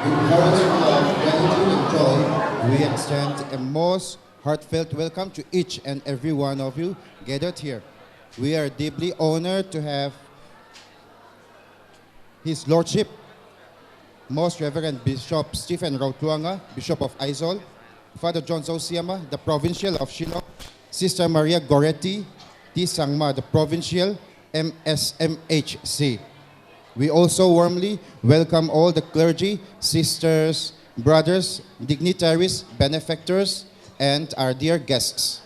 With hearts full of gratitude and joy, we extend a most heartfelt welcome to each and every one of you gathered here. We are deeply honored to have His Lordship, Most Reverend Bishop Stephen Rotluanga, Bishop of Aizawl, Father John Zosiama, the Provincial of Shillong, Sister Maria Goretti T. Sangma, the Provincial MSMHC. We also warmly welcome all the clergy, sisters, brothers, dignitaries, benefactors, and our dear guests.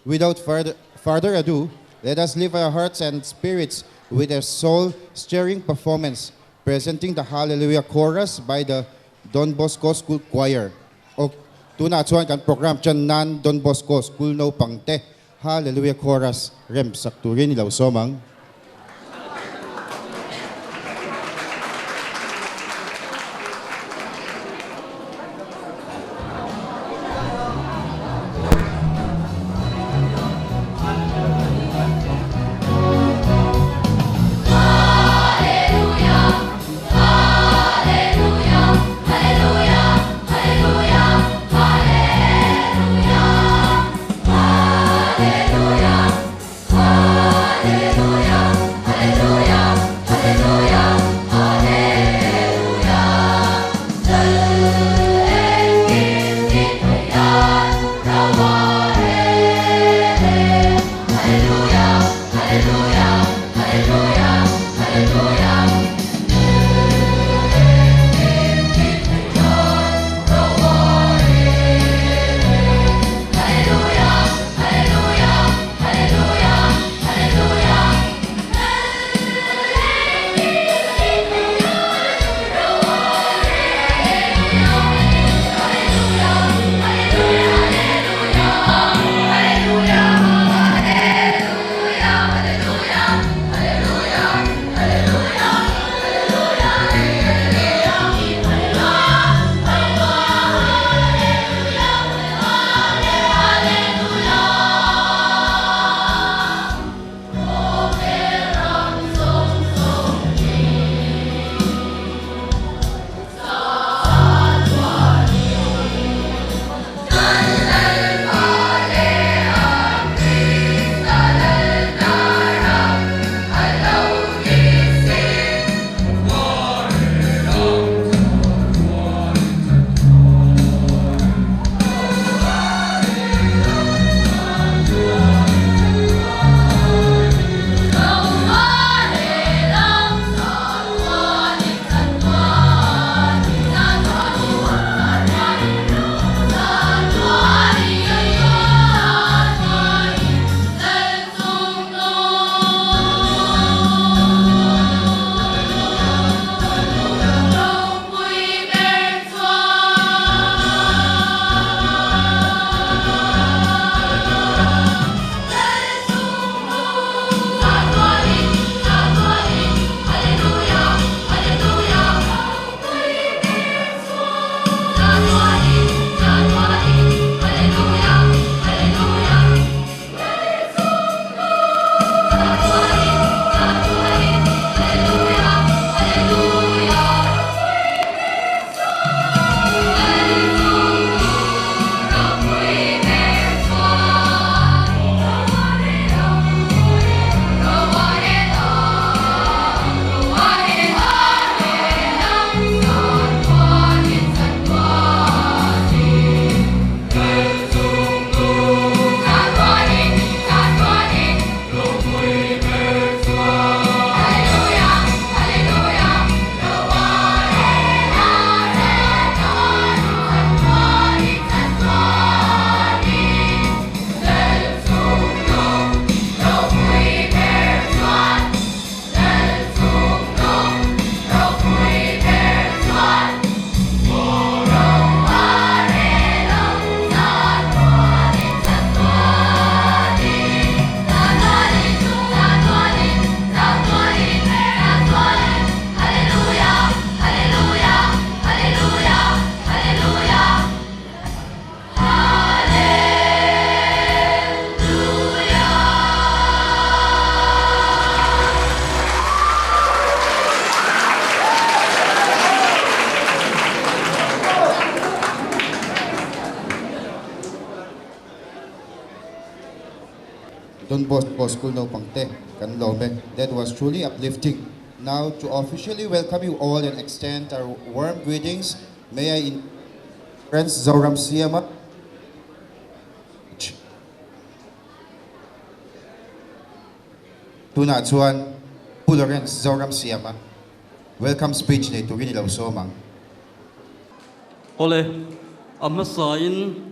Without further, further ado, let us lift our hearts and spirits with a soul-stirring performance presenting the Hallelujah Chorus by the Don Bosco School Choir. Ok, tunah chuan kan program ṭan nan Don Bosco School naupang te Hallelujah Chorus rem sak turin i lo sawm ang. Hallelujah, Hallelujah, Hallelujah, Hallelujah. Don Bosco School naupang te kan lawm e. That was truly uplifting. Now to officially welcome you all and extend our warm greetings, may I in Friends Zoram Siama Tunah chuan Pu Lawrence Zoramsiama welcome speech nei turin i lo sawm ang. Awle, a hmasain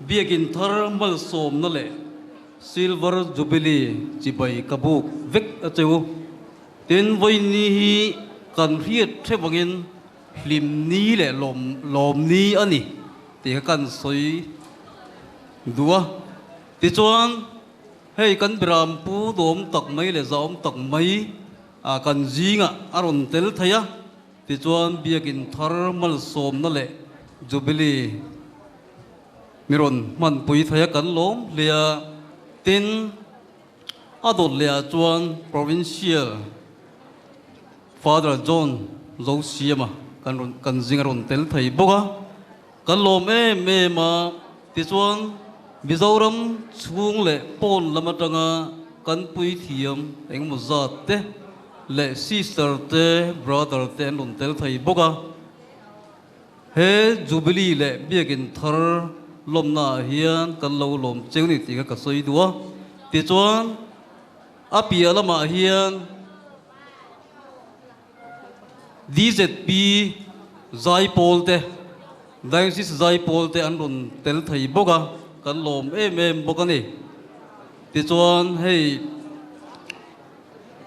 Biakin thar malsawmna leh Silver Jubilee chibai ka buk vek a cheu. Tin, vawiin hi kan hriat hrep angin hlim ni leh lawm lawm ni a ni tih kha kan sawi duh a. Tichuan, hei kan Biram pu dawm tak mai leh zahawm tak mai kan zingah a rawn tel thei a. Tichuan, Biakin thar malsawmna leh Jubilee mi rawn hmanpui thei a kan lawm hle a. Tin, a dawt leh ah chuan Provincial Father John Zosiama kan rawn kan zing a rawn tel thei bawk a, kan lawm em em a. Tichuan, Mizoram chhung leh pawn lam atanga kan puithiam engemaw zat te leh sister te, brother te an rawn tel thei bawk a. He Jubilee leh Biakin thar lawmna ah hian kan lo lawm cheu ni tih kha ka sawi duh a. Tichuan, a piah lamah hian DZP Zaipawl te, Diocese Zaipawl te an rawn tel thei bawk a, kan lawm em em bawk a ni. Tichuan, hei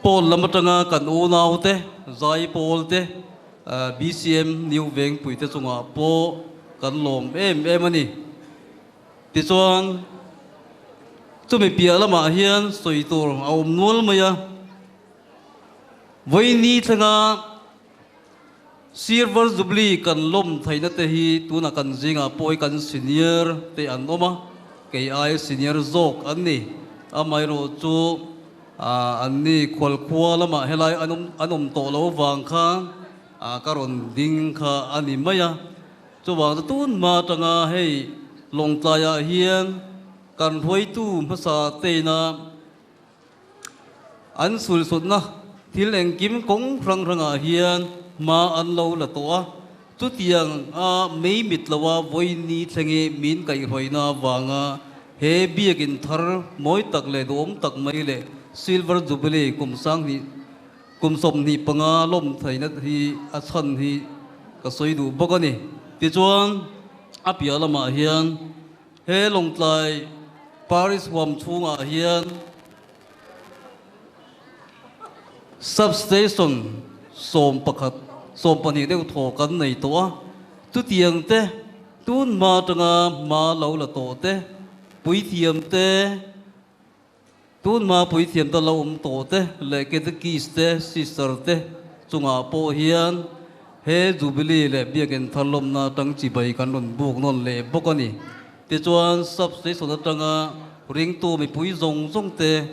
Pawl lam atanga kan unau te, Zaipawl te, BCM New Vengpui te chungah pawh kan lawm em em a ni. Tichuan, chumi piah lamah hian sawi tur a awm nual mai a. Vawiini thlenga Silver Jubilee kan lawm theihna te hi tunah kan zingah pawh kan senior te an awm a, kei ai senior zawk an ni. Amaherawh chu an ni khualkhua lamah helai an awm an awm tawh lo avang khan ka rawn ding kha a ni mai a. Chuvang chu tun hma atanga hei Lawngtlaiah hian kan hruaitu hmasa teina An sulsutna thil engkim kawng hrang hrangah hian hma an lo la tawh a, chutiang a mei mit loa vawiin thlengi min kaihhruaina avanga he biakin thar mawi tak leh duhawm tak mai leh Silver Jubilee kum sanghnih kum 25 lawm theihna hi a chhan hi ka sawi duh bawk a ni. Tichuan a piah lamah hian He Lawngtlai Parish huam chhungah hian Substation 11, 12 deuh thaw kan nei tawh a, chutiang te tun hma atanga hma lo la tawh te, puithiam te, Tun hma puithiam te lo awm tawh te leh catechist te, sister te chungah pawh hian he Jubilee leh Biakin thar lawmna atang chibai kan rawn buk nawn leh bawk a ni. Tichuan Sub-Station atanga ringtu mipui zawng zawng te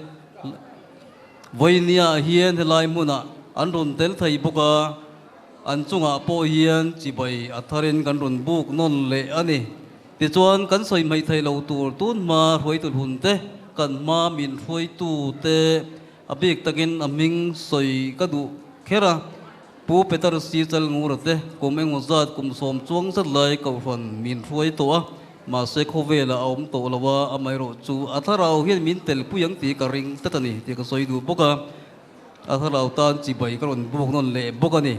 vawinia hian helai hmunah an rawn tel thei bawk a, an chungah pawh hian chibai a tharin kan rawn buk nawn leh a ni. Tichuan, kan sawi hmaih theih lo tur tun hma hruaitu hlun te, kan hma min hruaitu te a bik takin a hming sawi ka duh kher a. Pu Peter Si Chalngura te kum engmaw zat kum sawm chuang zat lai kohhran min hruai tawh a, mahse khawvelah a awm tawh lo a, amaherawh chu a thlarau hian min telpui ang tih ka ring tlat a ni tih ka sawi duh bawk a, a thlarau tan chibai ka rawn buk nawn leh bawk a ni.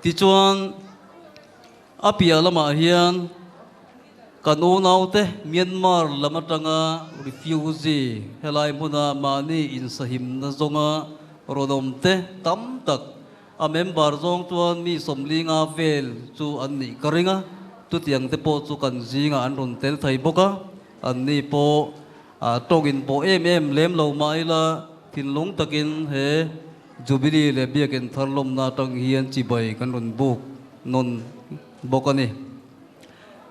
Tichuan. A piah lamah hian kan unaute Myanmar lam atanga refugee helai hmuna mahni insahimna zawnga rawn awmte tam tak a member zawng chuan mi 50 vel chu an nih ka ring a, chutiang te pawh chu kan zingah an rawn tel thei bawk a, anni pawh tawngin pawh em em lem lo mah ila thinlung takin he Jubilee leh Biakin thar lawmna atang hian chibai kan rawn buk nawn bawk a ni.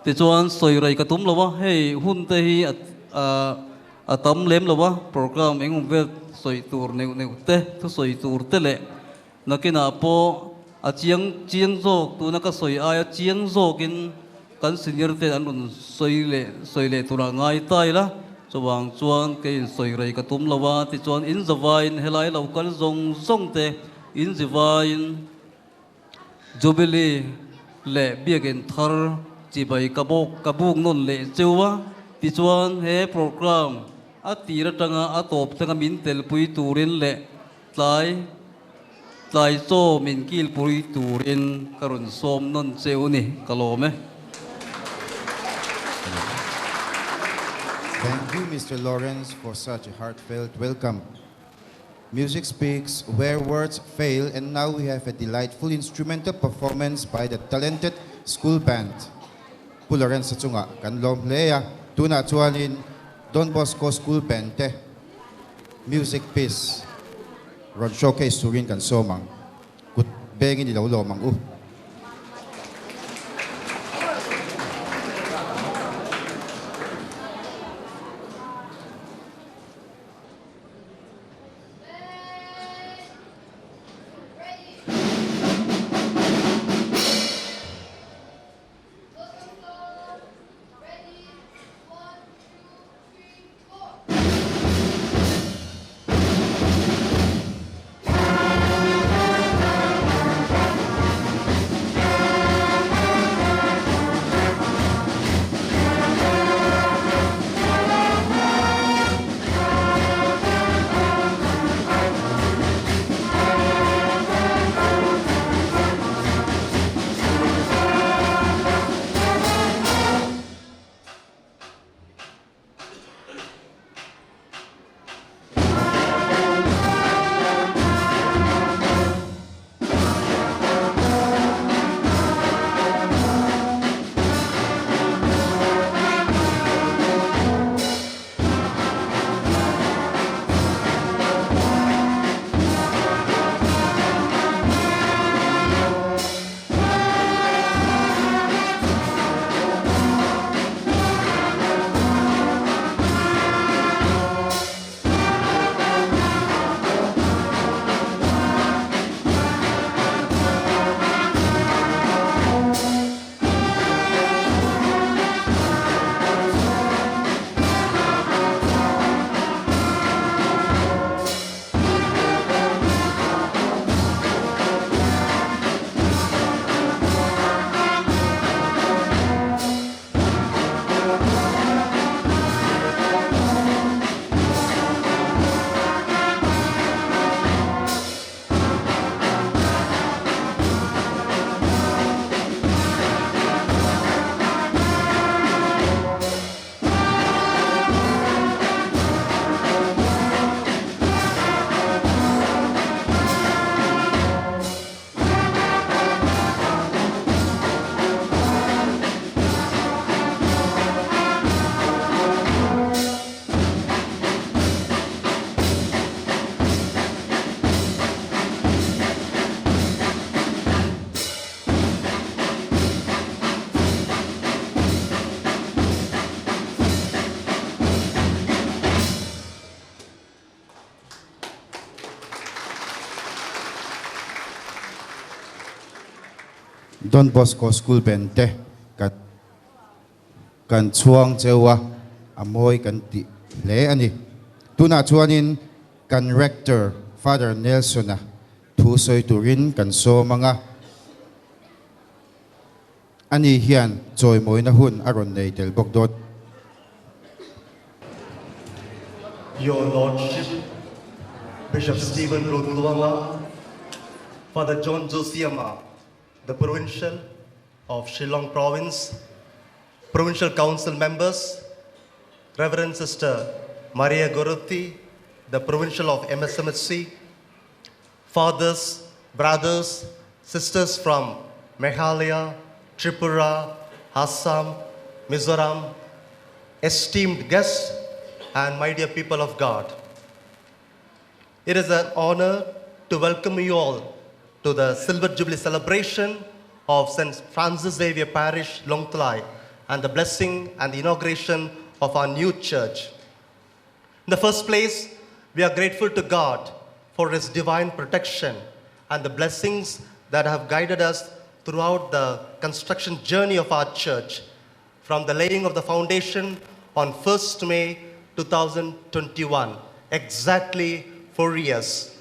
Tichuan sawi rei ka tum lo a, hei hun te hi a tam lem lo a, program eng awm vel sawi tur neuh neuh te, thusawi tur te leh nakinah pawh a chiang chiang zawk tuna ka sawi aia chiang zawkin kan senior ten an rawn sawi leh sawi leh turah ngai ta ila. Chuvang chuan keiin sawi rei ka tum lo a, tichuan in zavaiin helai lo kal zawng zawng te in zivaiin Jubilee leh Biakinn thar chibai ka bawk ka buk nawn leh cheu a, tichuan he programme a tir atanga a tawp thleng a min telpui turin leh tlai tlai chaw min kilpui turin ka rawn sawm nawn cheu ni ka lawm e. Thank you Mister Lawrence for such a heartfelt welcome. Music speaks where words fail and now we have a delightful instrumental performance by the talented school band. Pu Lawrence-a chungah kan lawm hle a, tunah chuanin Don Bosco School Band te music piece rawn showcase turin kan sawm ang. Kut bengin i lo lawm ang u. Don Bosco School Band te kan kan chhuang cheu a, a mawi kan tih hle a ni. Tunah chuanin kan Rector Father Nelson-a thu sawi turin kan sawm ang a. Ani hian chawimawina hun a rawn nei tel bawk dawn. Your Lordship, Bishop Stephen Rotluanga, Father John Josiama, the Provincial of Shillong Province, Provincial Council members, Reverend Sister Maria Goretti, the Provincial of MSMHC, fathers, brothers, sisters from Meghalaya, Tripura, Assam, Mizoram, esteemed guests, and my dear people of God. It is an honor to welcome you all to the Silver Jubilee celebration of St. Francis Xavier Parish, Lawngtlai, and the blessing and the inauguration of our new church. In the first place, we are grateful to God for His divine protection and the blessings that have guided us throughout the construction journey of our church, from the laying of the foundation on 1st May 2021, exactly 4 years.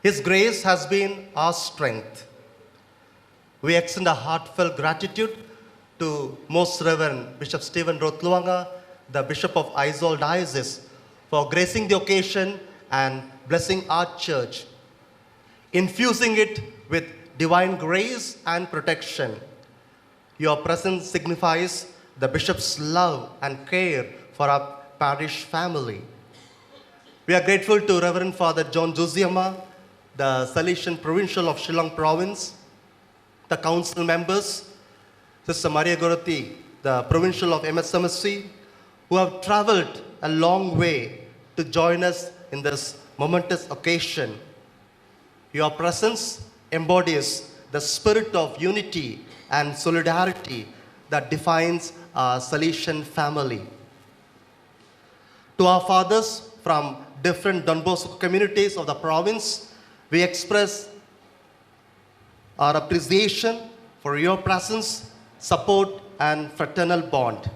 His grace has been our strength. We extend a heartfelt gratitude to Most Reverend Bishop Stephen Rotluanga, the Bishop of Aizawl Diocese, for gracing the occasion and blessing our church, infusing it with divine grace and protection. Your presence signifies the bishop's love and care for our parish family. We are grateful to Reverend Father John Zosiama, the Salesian Provincial of Shillong Province, the council members, Sister Maria Goretti, the Provincial of MSMSC, who have traveled a long way to join us in this momentous occasion. Your presence embodies the spirit of unity and solidarity that defines our Salesian family. To our fathers from different Don Bosco communities of the province, we express our appreciation for your presence, support, and fraternal bond.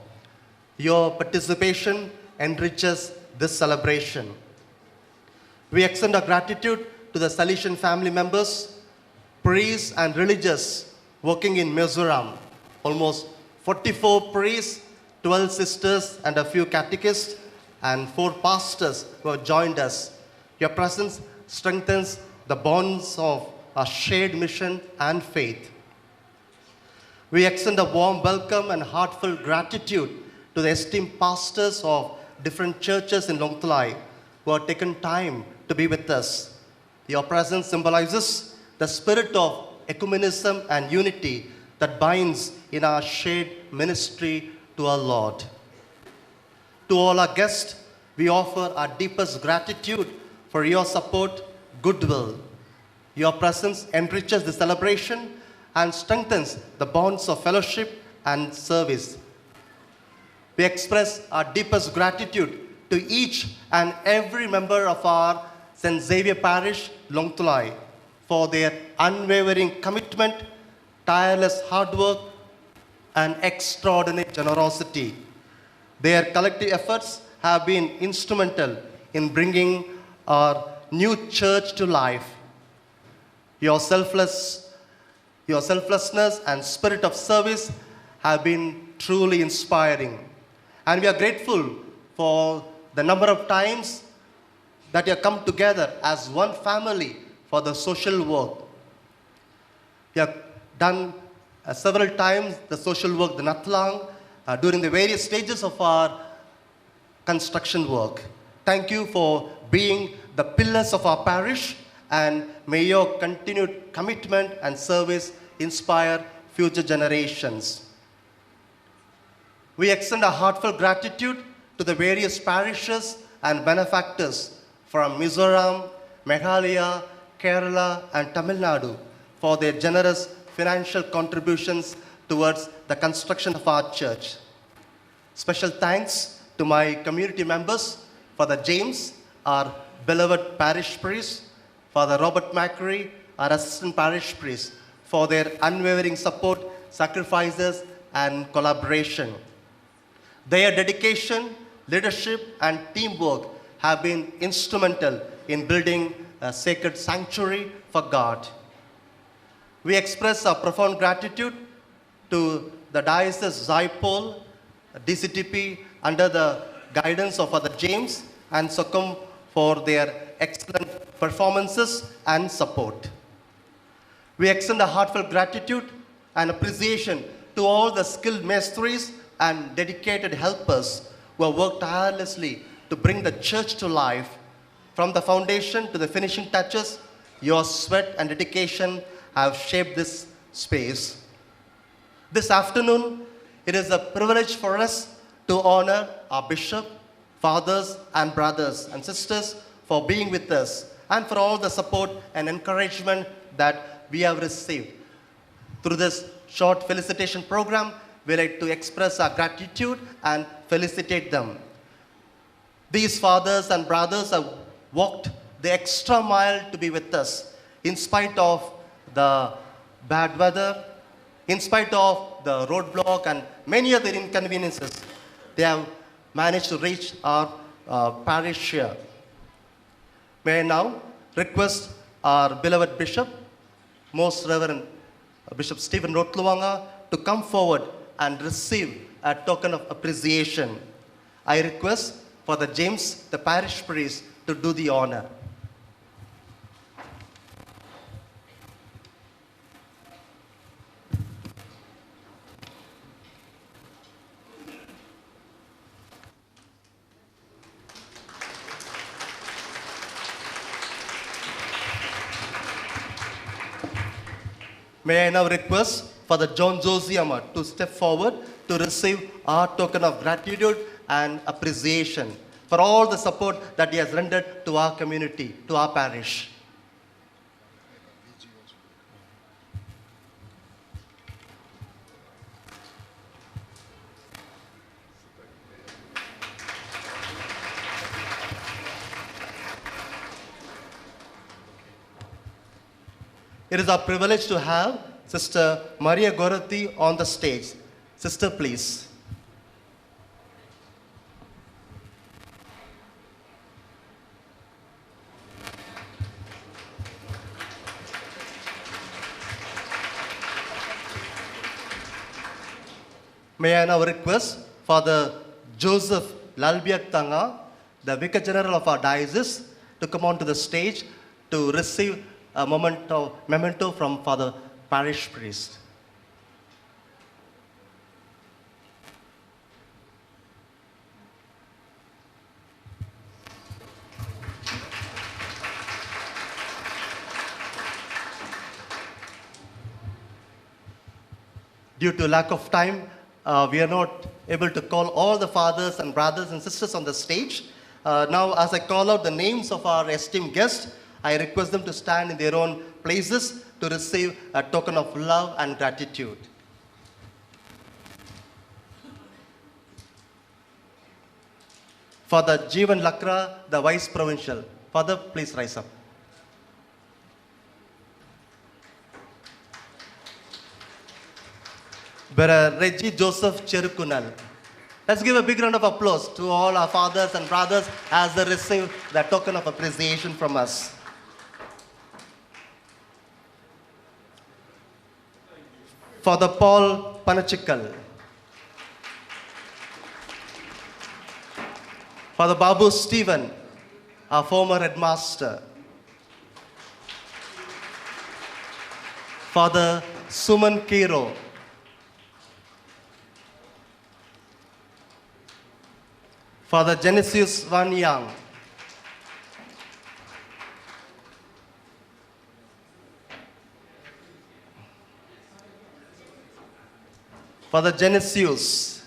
Your participation enriches this celebration. We extend our gratitude to the Salesian family members, priests, and religious working in Mizoram. Almost 44 priests, 12 sisters, and a few catechists, and 4 pastors who have joined us. Your presence strengthens the bonds of our shared mission and faith. We extend a warm welcome and heartfelt gratitude to the esteemed pastors of different churches in Lawngtlai who have taken time to be with us. Your presence symbolizes the spirit of ecumenism and unity that binds in our shared ministry to our Lord. To all our guests, we offer our deepest gratitude for your support, goodwill. Your presence enriches the celebration and strengthens the bonds of fellowship and service. We express our deepest gratitude to each and every member of our St. Xavier Parish, Lawngtlai, for their unwavering commitment, tireless hard work, and extraordinary generosity. Their collective efforts have been instrumental in bringing our new church to life. Your selflessness and spirit of service have been truly inspiring. And we are grateful for the number of times that you have come together as one family for the social work. We have done several times the social work, the Natlang, during the various stages of our construction work. Thank you for being the pillars of our parish, and may your continued commitment and service inspire future generations. We extend our heartfelt gratitude to the various parishes and benefactors from Mizoram, Meghalaya, Kerala, and Tamil Nadu for their generous financial contributions towards the construction of our church. Special thanks to my community members, Father James, our beloved parish priest, Father Robert Macri, our assistant parish priest, for their unwavering support, sacrifices, and collaboration. Their dedication, leadership, and teamwork have been instrumental in building a sacred sanctuary for God. We express our profound gratitude to the Diocese Zaipawl, DCTP, under the guidance of Father James and Sokum for their excellent performances and support. We extend a heartfelt gratitude and appreciation to all the skilled maestries and dedicated helpers who have worked tirelessly to bring the church to life. From the foundation to the finishing touches, your sweat and dedication have shaped this space. This afternoon, it is a privilege for us to honor our bishop, fathers and brothers and sisters for being with us and for all the support and encouragement that we have received. Through this short felicitation program, we like to express our gratitude and felicitate them. These fathers and brothers have walked the extra mile to be with us in spite of the bad weather, in spite of the roadblock and many other inconveniences. They have managed to reach our uh, parish here. May I now request our beloved Bishop, Most Reverend Bishop Stephen Rotluanga, to come forward and receive a token of appreciation. I request Father James, the parish priest, to do the honor. May I now request Father John Josiama to step forward to receive our token of gratitude and appreciation for all the support that he has rendered to our community, to our parish. It is our privilege to have Sister Maria Goretti on the stage. Sister, please. May I now request Father Joseph Lalbiaktanga, the Vicar General of our diocese, to come onto the stage to receive a memento, memento from Father Parish Priest. Due to lack of time, uh, we are not able to call all the fathers and brothers and sisters on the stage. Uh, now, as I call out the names of our esteemed guests, I request them to stand in their own places to receive a token of love and gratitude. Father Jeevan Lakra, the Vice Provincial. Father, please rise up. Brother Reggie Joseph Cherukunal. Let's give a big round of applause to all our fathers and brothers as they receive the token of appreciation from us. Father Paul Panachikal. Father Babu Stephen, our former headmaster. Father Suman Kiro. Father Genesius Van Yang. Father Genesius.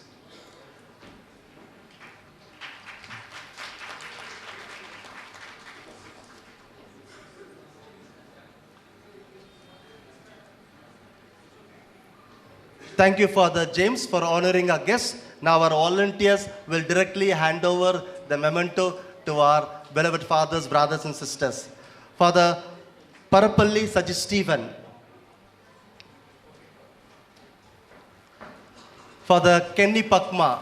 Thank you, Father James, for honoring our guests. Now our volunteers will directly hand over the memento to our beloved fathers, brothers, and sisters. Father Parapalli Saji Stephen. Father Kenny Pakma.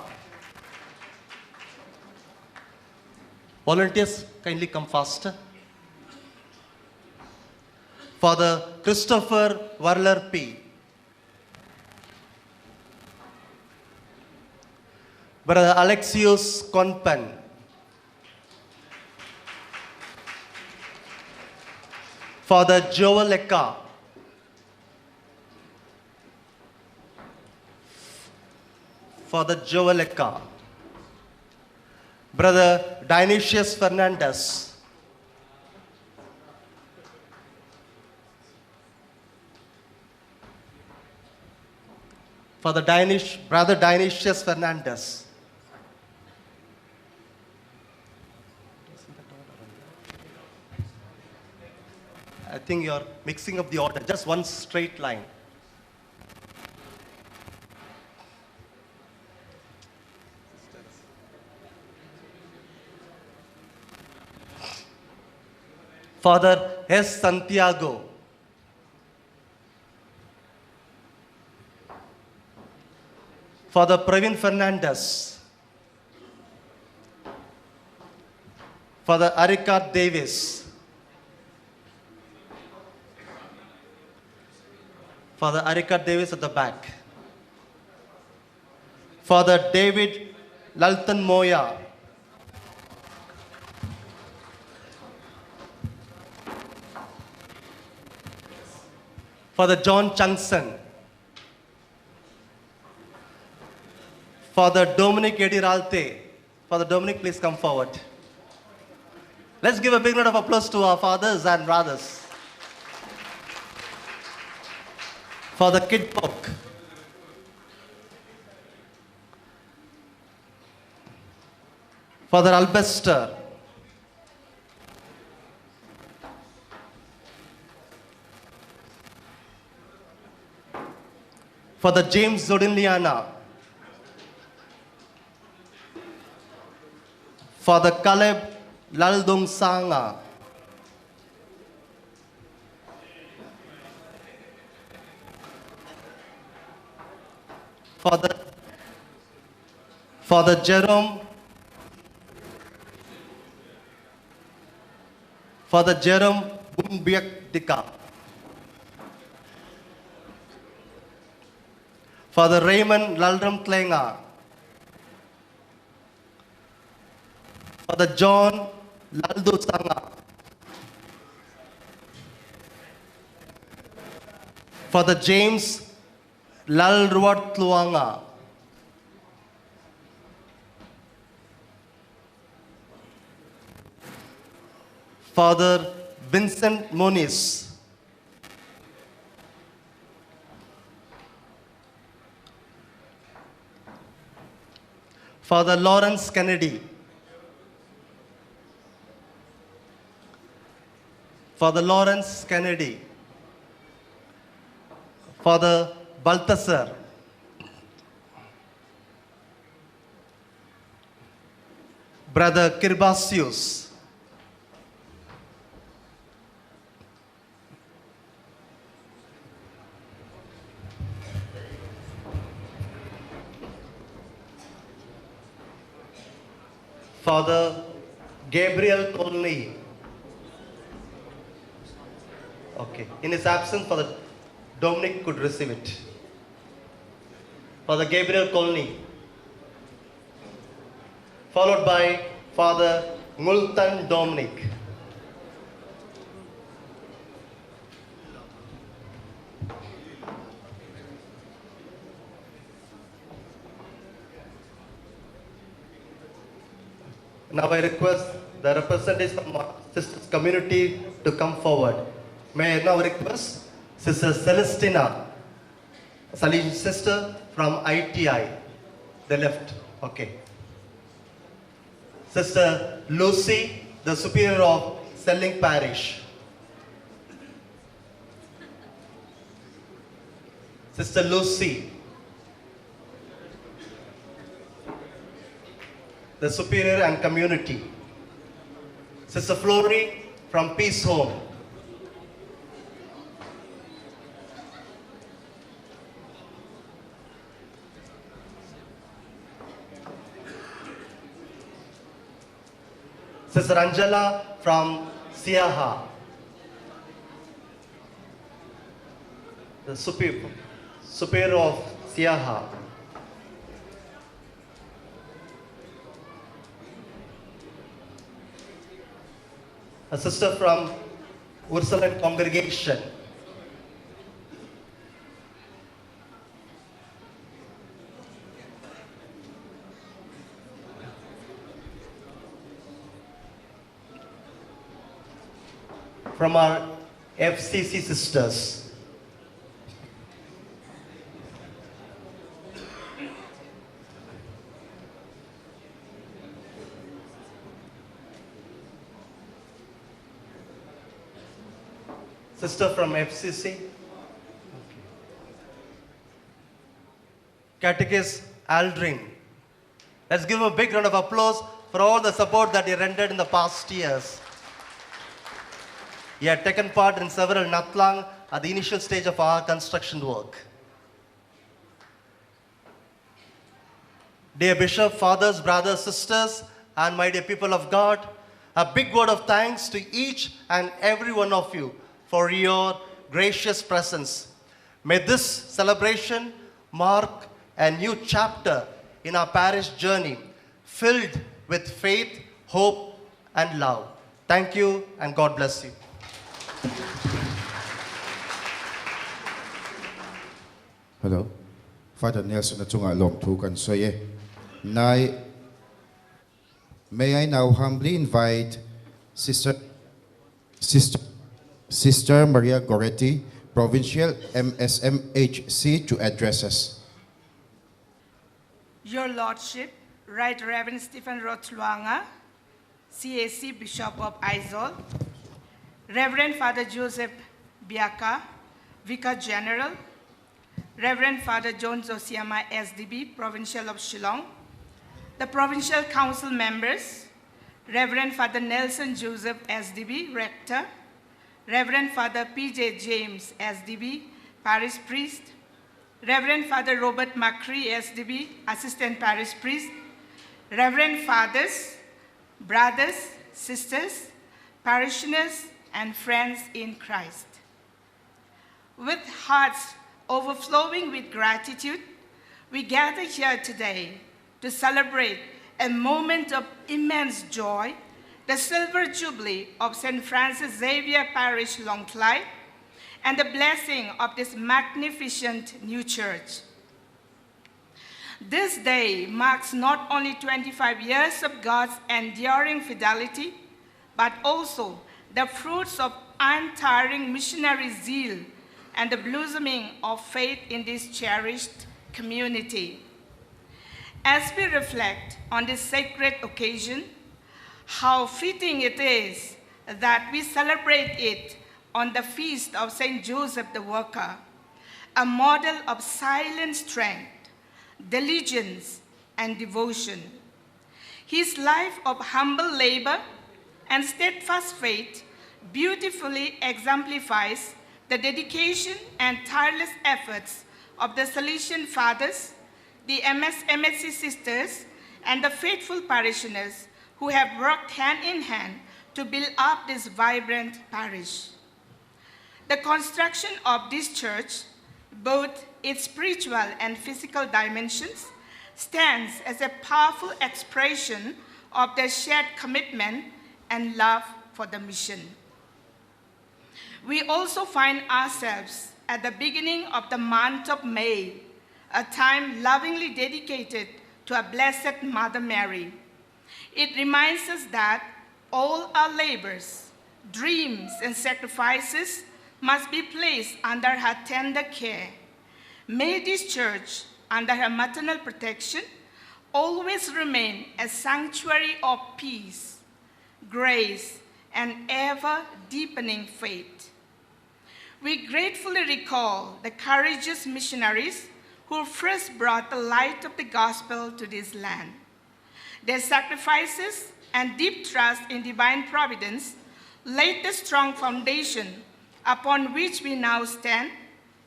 Volunteers, kindly come faster. Father Christopher Warler P. Brother Alexius Konpen. Father Joel Eka. Father Joel Eka. Brother Dionysius Fernandez. Father Dionysius, Brother Dionysius Fernandez. I think you're mixing up the order. Just one straight line. Father S. Santiago. Father Praveen Fernandez. Father Arika Davis. Father Arika Davis at the back. Father David Lalton Moya. Father John Changson. Father Dominic Ediralte. Father Dominic, please come forward. Let's give a big round of applause to our fathers and brothers. Father Kid Pok. Father Albester. Father James Zodinliana. Father Caleb Laldong Sanga. Father, Father Jerome Father Jerome Bumbiak Dika. Father Raymond Laldram Tlenga. Father John Laldo Sanga. Father James Lalruat Tluanga. Father Vincent Moniz. Father Lawrence Kennedy. Father Lawrence Kennedy. Father Balthasar. Brother Kirbasius. Father Gabriel Colney. Okay. In his absence, Father Dominic could receive it. Father Gabriel Colney. Followed by Father Multan Dominic. Now I request the representatives from our sisters community to come forward. May I now request Sister Celestina, Salesian sister from ITI, the left, okay. Sister Lucy, the superior of Selling Parish. Sister Lucy, the superior and community. Sister Flory from Peace Home. Sister Angela from Siaha. The superior, superior of Siaha. A sister from Ursuline congregation. From our FCC sisters. Sister from FCC. Catechist Aldrin. Let's give him a big round of applause for all the support that he rendered in the past years. He had taken part in several Natlang at the initial stage of our construction work. Dear Bishop, fathers, brothers, sisters, and my dear people of God, A big word of thanks to each and every one of you for your gracious presence. May this celebration mark a new chapter in our parish journey, filled with faith, hope, and love. Thank you, and God bless you. Hello. Father Nelson a chungah lawmthu kan sawi e. Nai May I now humbly invite Sister Sister Sister Maria Goretti, Provincial MSMHC to address us. Your Lordship, Right Reverend Stephen Rotluanga, CAC Bishop of Aizawl, Reverend Father Joseph Biaka, Vicar General, Reverend Father John Zosiama SDB, Provincial of Shillong, the Provincial Council members, Reverend Father Nelson Joseph SDB, Rector, Reverend Father P.J. James SDB, Parish Priest, Reverend Father Robert Macri SDB, Assistant Parish Priest, Reverend Fathers, brothers, sisters, parishioners, and friends in Christ. With hearts overflowing with gratitude, we gather here today to celebrate a moment of immense joy, the Silver Jubilee of St. Francis Xavier Parish, Lawngtlai, and the blessing of this magnificent new church. This day marks not only 25 years of God's enduring fidelity, but also the fruits of untiring missionary zeal and the blossoming of faith in this cherished community. As we reflect on this sacred occasion, how fitting it is that we celebrate it on the feast of St. Joseph the Worker, a model of silent strength, diligence, and devotion. His life of humble labor and steadfast faith beautifully exemplifies the dedication and tireless efforts of the Salesian Fathers, the MSMHC Sisters, and the faithful parishioners who have worked hand in hand to build up this vibrant parish. The construction of this church, both its spiritual and physical dimensions, stands as a powerful expression of their shared commitment and love for the mission. We also find ourselves at the beginning of the month of May, a time lovingly dedicated to our Blessed Mother Mary. It reminds us that all our labors, dreams, and sacrifices must be placed under her tender care. May this church, under her maternal protection, always remain a sanctuary of peace, grace, and ever deepening faith. We gratefully recall the courageous missionaries who first brought the light of the gospel to this land. Their sacrifices and deep trust in divine providence laid the strong foundation upon which we now stand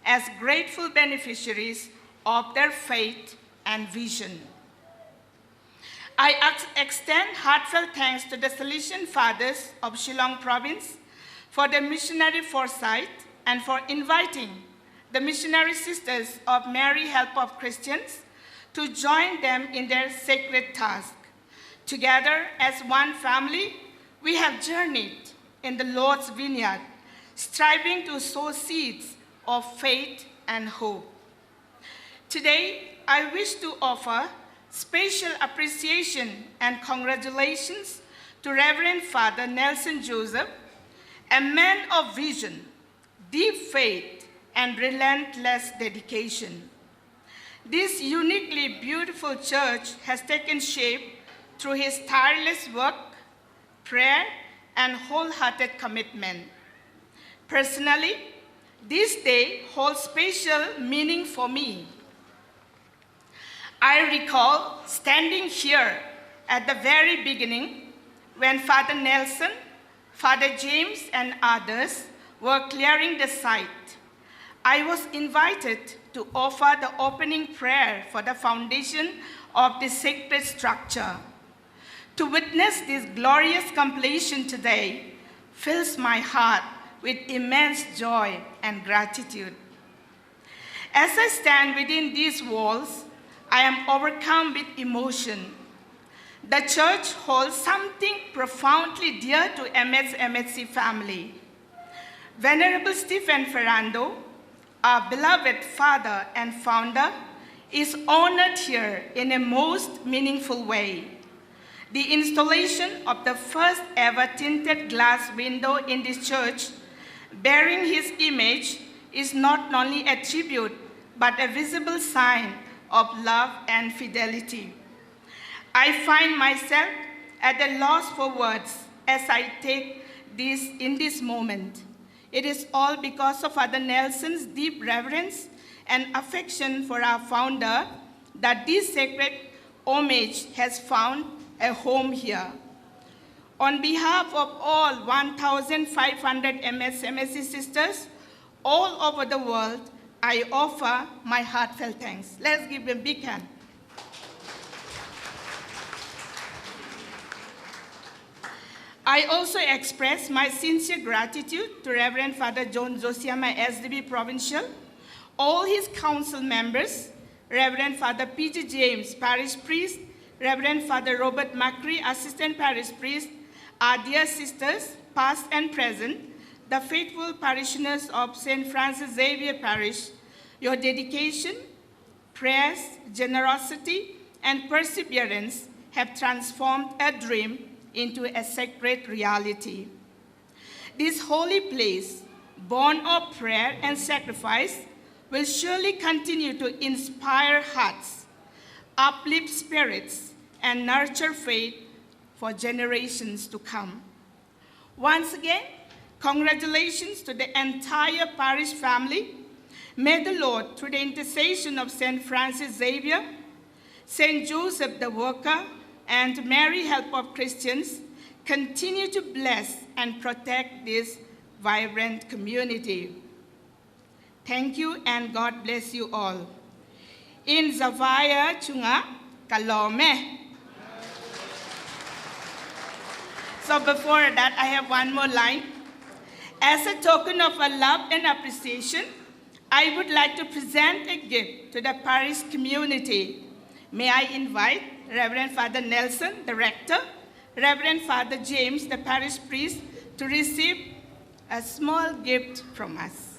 as grateful beneficiaries of their faith and vision. I extend heartfelt thanks to the Salesian Fathers of Shillong Province for their missionary foresight and for inviting the missionary sisters of Mary Help of Christians to join them in their sacred task. Together as one family, we have journeyed in the Lord's vineyard, striving to sow seeds of faith and hope. Today, I wish to offer special appreciation and congratulations to Reverend Father Nelson Joseph, a man of vision, deep faith, and relentless dedication. This uniquely beautiful church has taken shape through his tireless work, prayer, and wholehearted commitment. Personally, this day holds special meaning for me. I recall standing here at the very beginning when Father Nelson, Father James, and others were clearing the site. I was invited to offer the opening prayer for the foundation of the sacred structure. To witness this glorious completion today fills my heart with immense joy and gratitude. As I stand within these walls, I am overcome with emotion. The church holds something profoundly dear to MSMHC family. Venerable Stephen Ferrando, our beloved father and founder, is honored here in a most meaningful way. The installation of the first ever tinted glass window in this church, bearing his image, is not only a tribute, but a visible sign of love and fidelity. I find myself at a loss for words as I take this in this moment. It is all because of Father Nelson's deep reverence and affection for our founder that this sacred homage has found a home here. On behalf of all 1,500 MSMSC sisters all over the world, I offer my heartfelt thanks. Let's give them a big hand. I also express my sincere gratitude to Reverend Father John Zosiama, SDB Provincial, all his council members, Reverend Father P.G. James, Parish Priest, Reverend Father Robert Macri, Assistant Parish Priest, our dear sisters, past and present, the faithful parishioners of St. Francis Xavier Parish, your dedication, prayers, generosity, and perseverance have transformed a dream into a sacred reality. This holy place, born of prayer and sacrifice, will surely continue to inspire hearts, uplift spirits, and nurture faith for generations to come. Once again, congratulations to the entire parish family. May the Lord, through the intercession of St. Francis Xavier, St. Joseph the Worker, and Mary Help of Christians, continue to bless and protect this vibrant community. Thank you and God bless you all. In Zavaya Chunga Kalome. So before that, I have one more line. As a token of our love and appreciation, I would like to present a gift to the parish community. May I invite Reverend Father Nelson, the rector, Reverend Father James, the parish priest, to receive a small gift from us.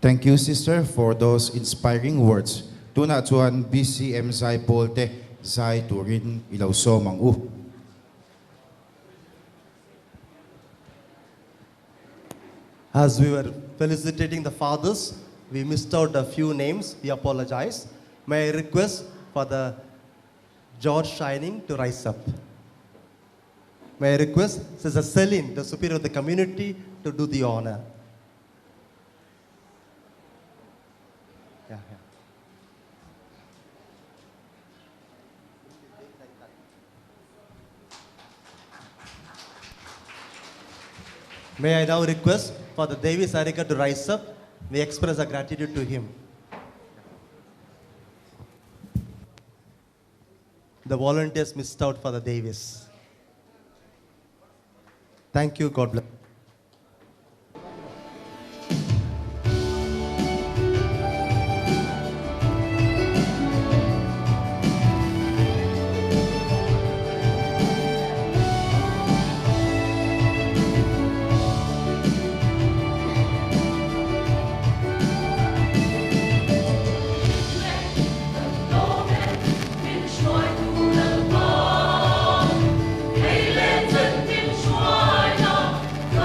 Thank you, sister, for those inspiring words. Tuna chuan BCM zai pawl te zai turin i lo sawm ang u. As we were felicitating the fathers, we missed out a few names. We apologize. May I request Father George Shining to rise up. May I request Sister Celine, the superior of the community, to do the honor. Yeah, yeah. May I now request Father Devi Sarika to rise up. We express our gratitude to him. The volunteers missed out Father Davis. Thank you. God bless. Min hruai tu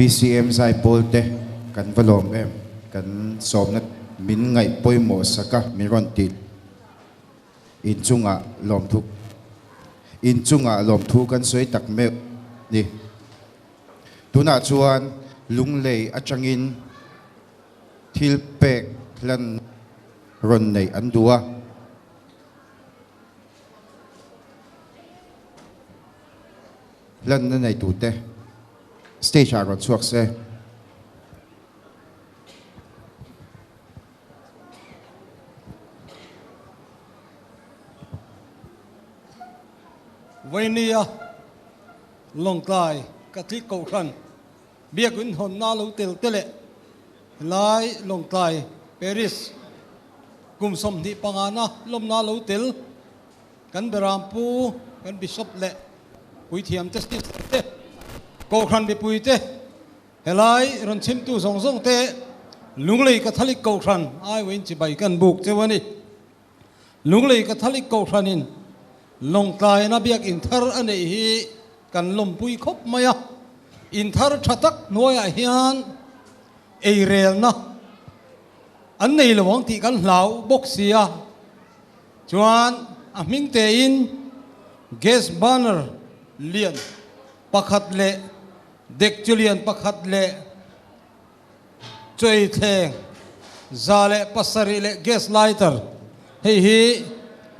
BCM Zaipawl te kan va lawm em? Kan sawmna min ngaih pawimawh sak a, min rawn ti inchungah lawmthu inchungah lawmthu kan sawi tak meuh ni. Tunah chuan Lunglei atangin thil pek hlan rawn neih an duh a. Hlanna neitute stage ah rawn chhuak se. Vainia Lawngtlai Catholic Kohhran Biakin hawnna lo tel te leh helai Lawngtlai Parish kum 25 na lawmna lo tel Kan Berampu, kan Bishop leh puithiam te, sister te, Kohhran mipui te, helai rawn chhimtu zawng zawng te, Lunglei Catholic Kohhran aiawhin chibai kan buk cheu a ni. Lunglei Catholic Kohhranin Lawngtlaina biak inthar a neih hi kan lawmpui khawp mai a, inthar tha tak hnuaiah hian eirelna an nei lo ang tih kan hlau bawk si a. Chuan a hming tein gas burner lian pakhat leh dekchu lian pakhat leh chawi thleng 107 leh gas lighter hei hi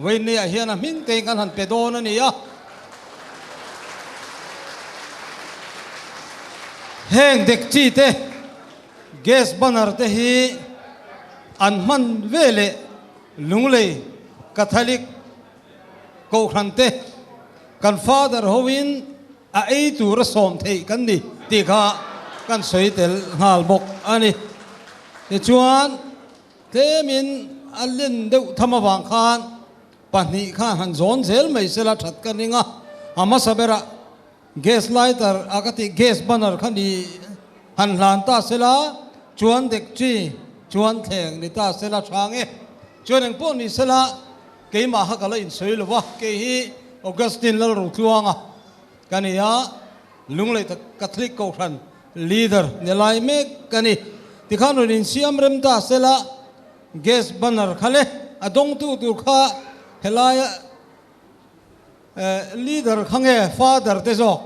vawiinniah hian a hming tein kan han pe dawn a ni a. Heng dekchi te gas burner te hi an hman ve leh Lunglei Catholic Kohhran te kan Father hoin a ei tur a sawm theih kan ni tih kha kan sawi tel nghal bawk a ni. Tichuan tlemin a len deuh tham avang khan pahnih khan han zawn zel mai sela that ka ring a, a hmasa berah Gas lighter a ka tih gas burner kha ni han hlan ta sela chuan dek chi chuan thleng ni ta sela hrang e. Chuan eng pawh ni sela keimah kha ka la insawi lo va, kei hi Augustine Lalrotluanga ka ni a, Lunglei Catholic Kohhran leader ni lai mek ka ni. Tikhan rawn insiam rem ta sela gas burner kha le a dawngtu tur kha helaia Leader kha nge father te zawk?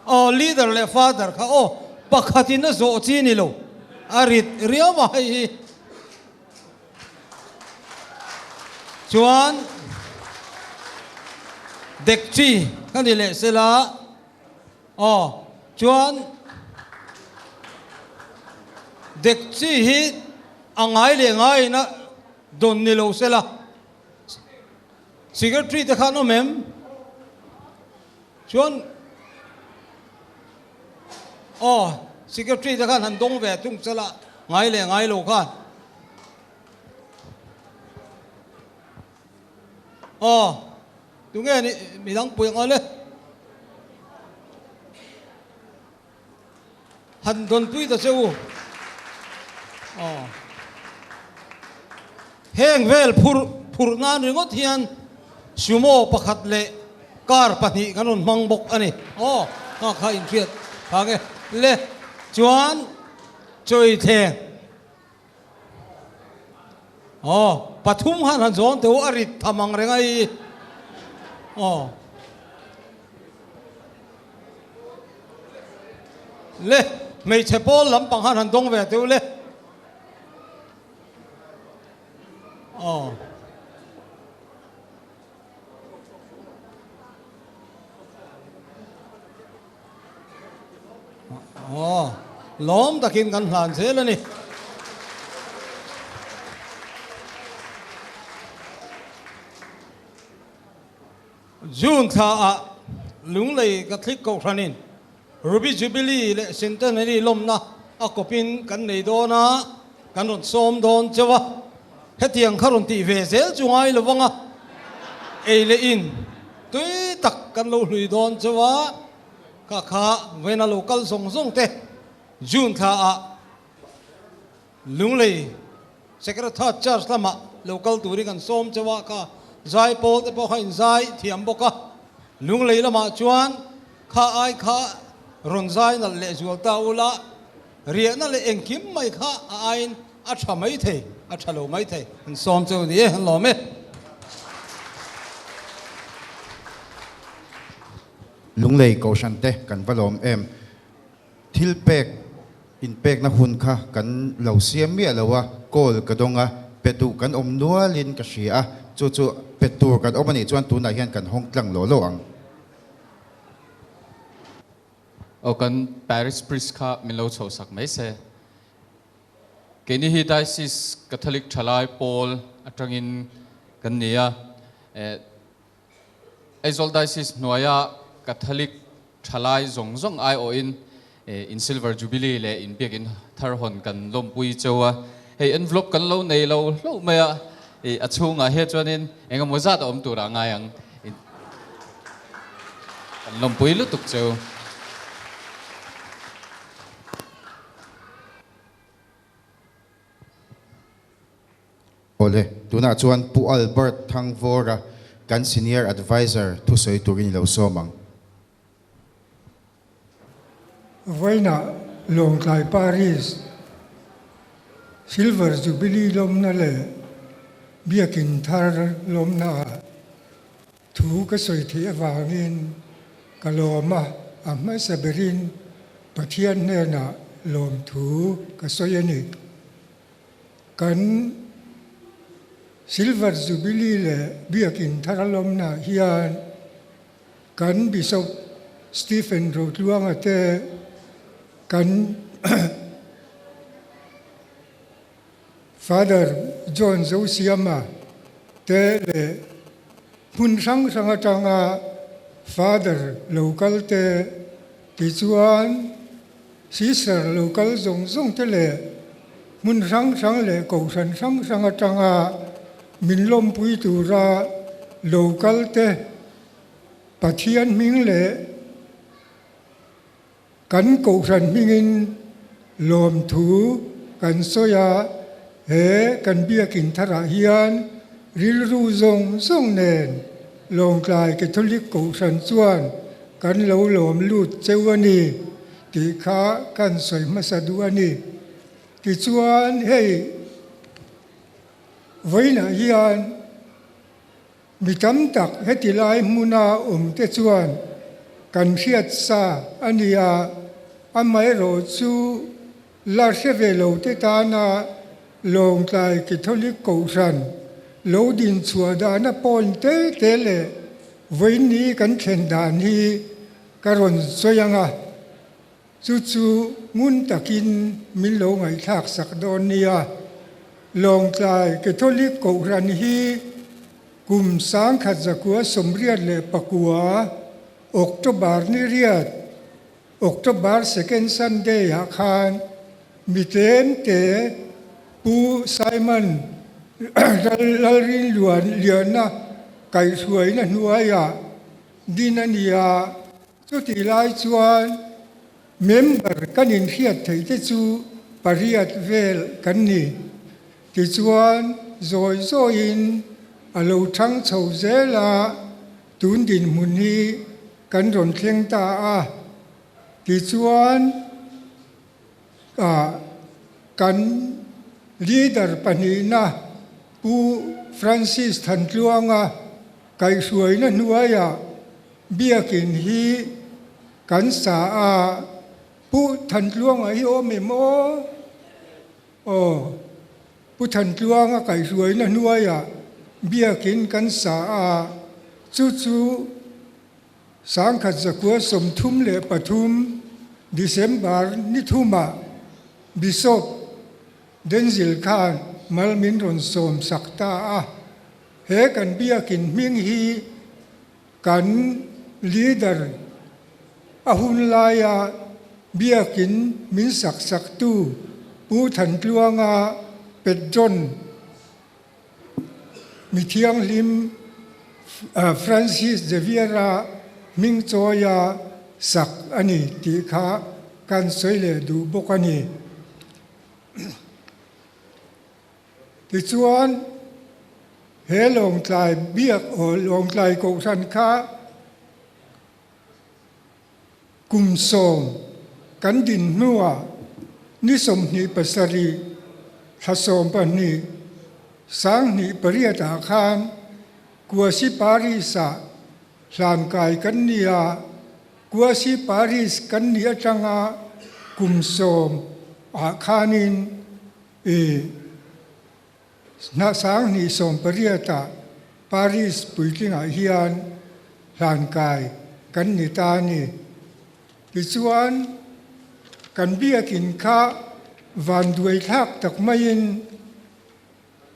Aw leader leh father kha aw pakhatin a zawh chi ni lo a rit riau a hei hi. Chuan dek chi ka ni leh sela aw chuan dek chi hi a ngai leh ngaiin a dawn ni lo sela. Secretary te khan awm em? Chuan aw Secretary te khan han dawng ve thung che la ngai leh ngai lo khan. Aw tunge ni midang pui ang le? Han dawnpui ta che u. Aw. Heng vel phur phurh nan ringawt hian sumo pakhat leh car pahnih kan rawn hmang bawk a ni. Aw, nghak kha inhriat phang e. Le, chuan chawi thleng. Aw, pathum khan han zawn teh u, a rit tham ang reng a i. Aw. Le, hmeichhe pawl lampang khan han dawng ve teh u le. Aw. Aw, lawm takin kan hlan zel a ni. June thlaah Lunglei Catholic Kohhranin Ruby Jubilee leh Centenary lawmna a kawpin kan nei dawn a, kan rawn sawm dawn cheu a. Hetiang kha rawn tih ve zel chu ngai lo vang a, ei leh in tui tak kan lo hlui dawn cheu a, kha kha vawiin a lo kal zawng zawng te June thlaah Lunglei Sacred Heart Church lamah lo kal turin kan sawm cheu a, kha zai pawl te pawh kha in zai thiam bawk a, Lunglei lamah chuan kha ai kha Rawn zai nalh leh zual ta ula, riahna leh engkim mai kha a aiin a tha mai thei, a tha lo mai thei. An sawm cheu ni e, an lawm e. Lunglei Kohhran te kan va lawm em? Thil pek inpekna hun kha kan lo siam miah lo a, call ka dawng a, pe duh kan awm nualin ka hria a, chu chu pe tur kan awm a nih chuan tunah hian kan hawng tlang law law ang. Aw kan Parish Priest kha min lo chhoh sak mai se. Keini hi Diocese Catholic Thalai Pawl atangin kan ni a, eh Aizawl Diocese hnuaia Catholic Thalai zawng zawng aiawhin in Silver Jubilee leh in biakin thar hawn kan lawmpui cheu a. Hei envelope kan lo nei lo hlauh mai a, a chhungah hian chuanin eng emaw zat a awm turah a ngai ang. Kan lawmpui lutuk cheu. Awle, tunah chuan Pu Albert Thangvawra kan Senior Adviser thusawi turin i lo sawm ang. Vawiinah Lawngtlai Parish Silver Jubilee lawmna leh Biakin thar lawmnaah thu ka sawi theih avangin ka lawm a, a hmasa berin Pathian hnenah lawmthu ka sawi a ni. Kan Silver Jubilee leh Biakin thar lawmnaah hian Kan Bishop Stephen Rotluanga te kan Father John Zosiama te leh hmun hrang hrang atanga Father lo kal te tichuan Sister lo kal zawng zawng te leh hmun hrang hrang leh kohhran hrang hrang atanga min lawmpui tura lo kal te Pathian hming leh kan kohhran hmingin lawmthu kan sawi a, he kan biakin tharah hian rilru zawng zawng nen Lawngtlai Catholic Kohhran chuan kan lo lawm lut cheu a ni tih kha kan sawi hmasa duh a ni. Tichuan hei vawiinah hian Mi tam tak heti lai hmuna awm te chuan kan hriat sa a ni a, amaherawh chu la hre ve lo te tana Lawngtlai Catholic Kohhran lo din chhuah dana point te te leh vawiinni kan thlen dan hi ka rawn sawi ang a, chu chu ngun takin min lo ngaihthlak sak dawn nia. Lawngtlai Catholic Kohhran hi kum 1989 October ni riat, October second Sunday ah khan mi tlem te Pu Simon Lalrinluan Liana kaihhruaina hnuaiah din a ni a. Chutih lai chuan member kan inhriat theih te chu pariat vel kan ni. Tichuan zawi zawiin a lo thang chho zel a, tun dinhmun hi kan rawn thleng ta a. Tichuan kan leader pahnihna Pu Francis Thantluanga kaihhruaina hnuaiah Biakin hi kan sa a, Pu Thantluanga hi awm em aw? Aw, Pu Thantluanga kaihhruaina hnuaiah biakin kan sa a, chu chu 1933 December ni thumah Bishop Denzil khan mal min rawn sawm sak ta a, he kan biakin hming hi Kan leader a hun laia biakin min sak saktu Pu Thantluanga Petron mithianghlim Francis Xavier-a hming chawia sak a ni tih kha kan sawi leh duh bawk a ni. Tichuan, he Lawngtlai biak aw Lawngtlai Kohhran kha Kum sawm kan din hnuah ni 27 thla 12 2008 ah khan Quasi Paris ah hlankai kan ni a, Quasi Paris kan nih atanga kum sawm ah khanin i 2018 ah Paris puitlingah hian hlankai kan ni ta a ni. Tichuan, kan biakin kha vanduai thlak tak maiin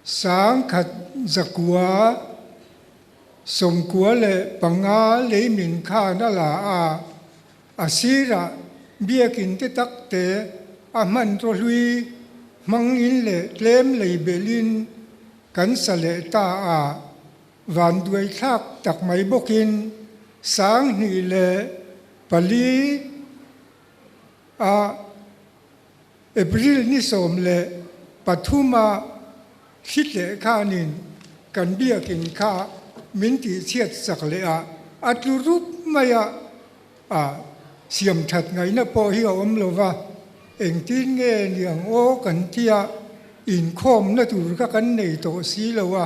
1995 lei min khan a la a, a sirah biakin te tak te a hmanraw hlui hmangin leh tlem lei belhin kan sa leh ta a, vanduai thlak tak mai bawkin 2004 a April ni 13 a thli tleh khanin kan biakin kha min tihchhiat sak leh a, a tlu rup mai a, a siam that ngaihna pawh hi a awm lo va, engtin nge niang aw kan tia inkhawmna tur kha kan nei tawh si lo a,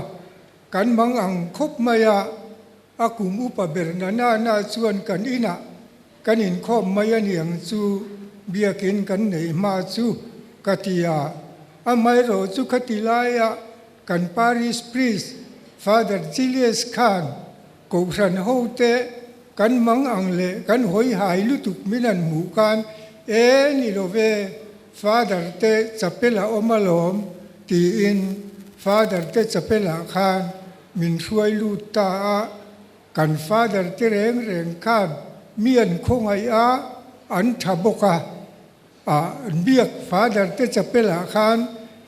kan mang ang khawp mai a, a kum upa ber na na na chuan kan inah Kan inkhawm mai a niang chu biakin kan neih hma chu ka ti a, amaherawh chu khati laia kan parish priest Father Julius khan Kohhran hote kan mang ang leh kan hawi hai lutuk min han hmuh khan e ni lo ve, Father te chapel a awm alawm tiin Father te chapel ah khan min hruai lut ta a. Kan father te reng reng khan mi an khawngaih a, an tha bawk a. An biak father te chapel ah khan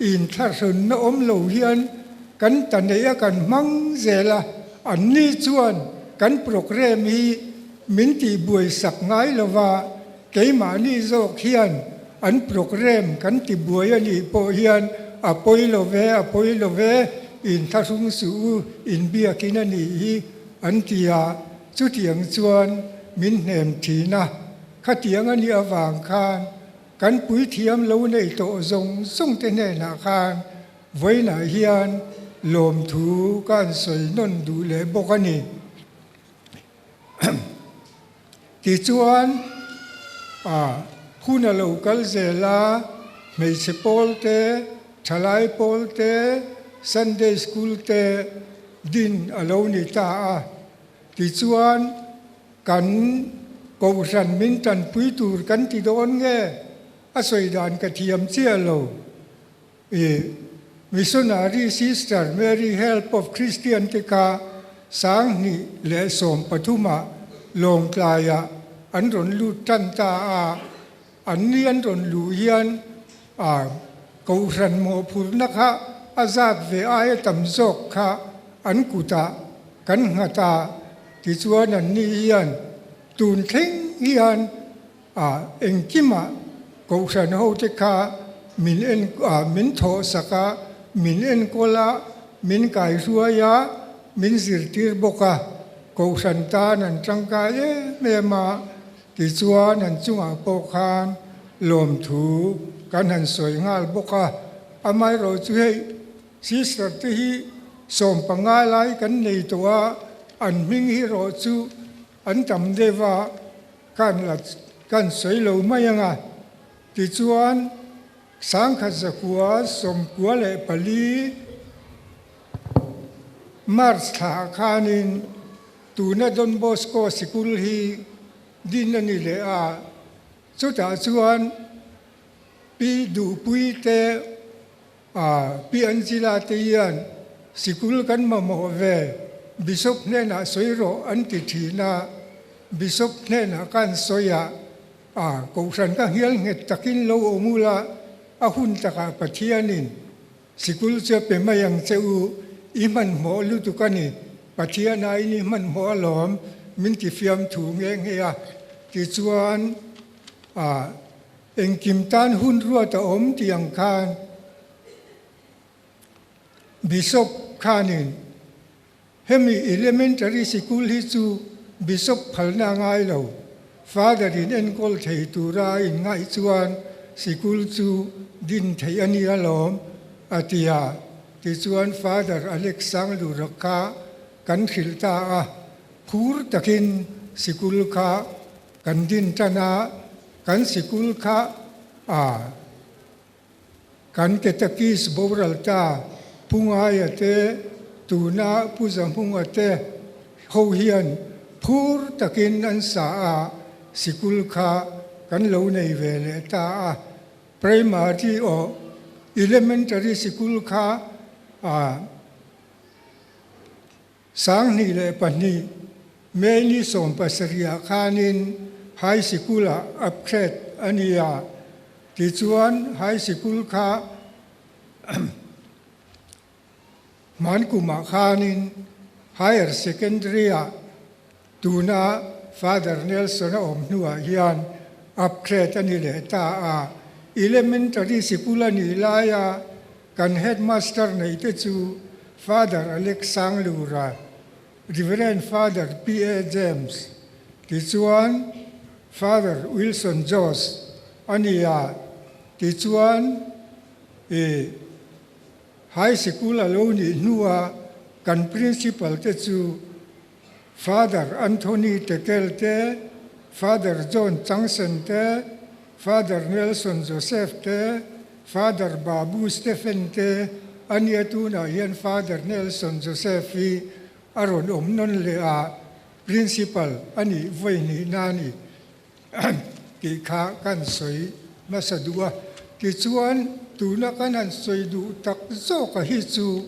inthlahrunna awm lo hian kan ta neih a kan hmang zel a, an ni chuan kan programme hi min tihbuai sak ngai lo va, keimahni zawk hian an programme kan tibuai a nih pawh hian a pawi lo ve, a pawi lo ve, inthlahrung suh u, inbiakin a nih hi an ti a, chutiang chuan min hnem thin a, khatiang a nih avang khan kan puithiam lo nei tawh zawng zawng te hnenah khan vawiinah hian lawmthu ka han sawi nawn duh leh bawk a ni. Tichuan, hun a lo kal zel a, hmeichhe pawl te, thalai pawl te, Sunday School te din a lo ni ta a. Tichuan, kan Kohhran min tanpui tur kan ti dawn nge? A sawi dan ka thiam chiah lo. I Missionary Sister Mary Help of Christian te kha 2013 ah Lawngtlai ah an rawn lut tan ta a, an ni an rawn luh hian a Kohhran mawhphurhna kha a zat ve aia tam zawk kha an kutah kan nghat a, tichuan an ni hian tun thleng hian A engkimah Kohhran hote kha min en a min thawh sak a, min enkawl a, min kaihruai a, min zirtir bawk a. Kohhran tan an tangkai em em a, tichuan an chungah pawh khan lawmthu kan han sawi nghal bawk a. Amaherawh chu hei sister te hi 15 lai kan nei tawh a, an hming hi erawh chu an tam deuh a. Kan la kan sawi lo mai ang a, tichuan 1994 March thla ah khanin tuna Don Bosco sikul hi din a ni leh a, chutah chuan Pi Duhpui te Pi Angela te hian sikul kan mamawh ve, Bishop hnenah sawi rawh an ti thin a, Bishop hnenah khan sawi a, a Kohhran ka nghial nghet takin lo awm ula, a hun takah Pathianin sikul chu a pe mai ang che u, i hmanhmawh lutuk a ni, Pathian aiin i hmanhmawh alawm min ti fiamthu nghe nghe a, tichuan a. Engkim tan hun ruat a awm tih ang khan Bishop khanin hemi elementary sikul hi chu Bishop phalna a ngai lo. Father in enkawl thei tura a inngaih chuan sikul chu din theih a ni alawm, a ti a. Tichuan Father Alexanglura kha kan hrilh ta a, phur takin sikul kha kan din tan a, kan sikul kha a. Kan Ketakis boral ta Pu Ngaia te, tuna Pu Zahmunga te ho hian phur takin an sa a, sikul kha kan lo nei ve leh ta a. Primary aw Elementary sikul kha a 2002 May ni 70 ah khanin High Sikul ah upgrade a ni a, tichuan High Sikul kha hman kumah khanin Higher Secondary ah tuna Father Nelson a awm hnuah hian upgrade a ni leh ta a, Elementary Sikul a nih laia Kan headmaster neite chu Father Alex Sanglura, Reverend Father PA James, tichuan Father Wilson Jos a ni a, tichuan i High Sikul a lo nih hnua kan Principal te chu Father Anthony Tekel te, Father John Changsen te, Father Nelson Joseph te, Father Babu Stephen te a nia tunah hian Father Nelson Joseph hi a rawn awm nawn leh a, Principal a nih vawi hnihna a ni tih kha kan sawi hmasa duh a. Tichuan tuna kan han sawi duh tak zawka hi chu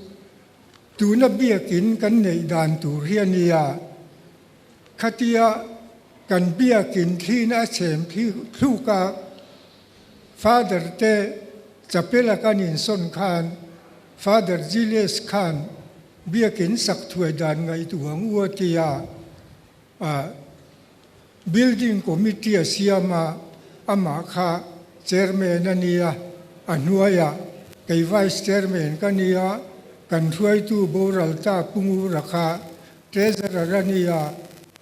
tuna biakin kan neih dan tur hi a nia. Khatia kan biakin thlina a chhem thluk a, Father te chapel a kan insawn khan Father Giles khan biakin sak thuai dan ngaihtuah ang u a ti a, building committee a siam a, amah kha chairman a nia, a hnuaiah kei vice chairman ka nia, kan hruaitu boral ta Pu Ngura kha treasurer a nia,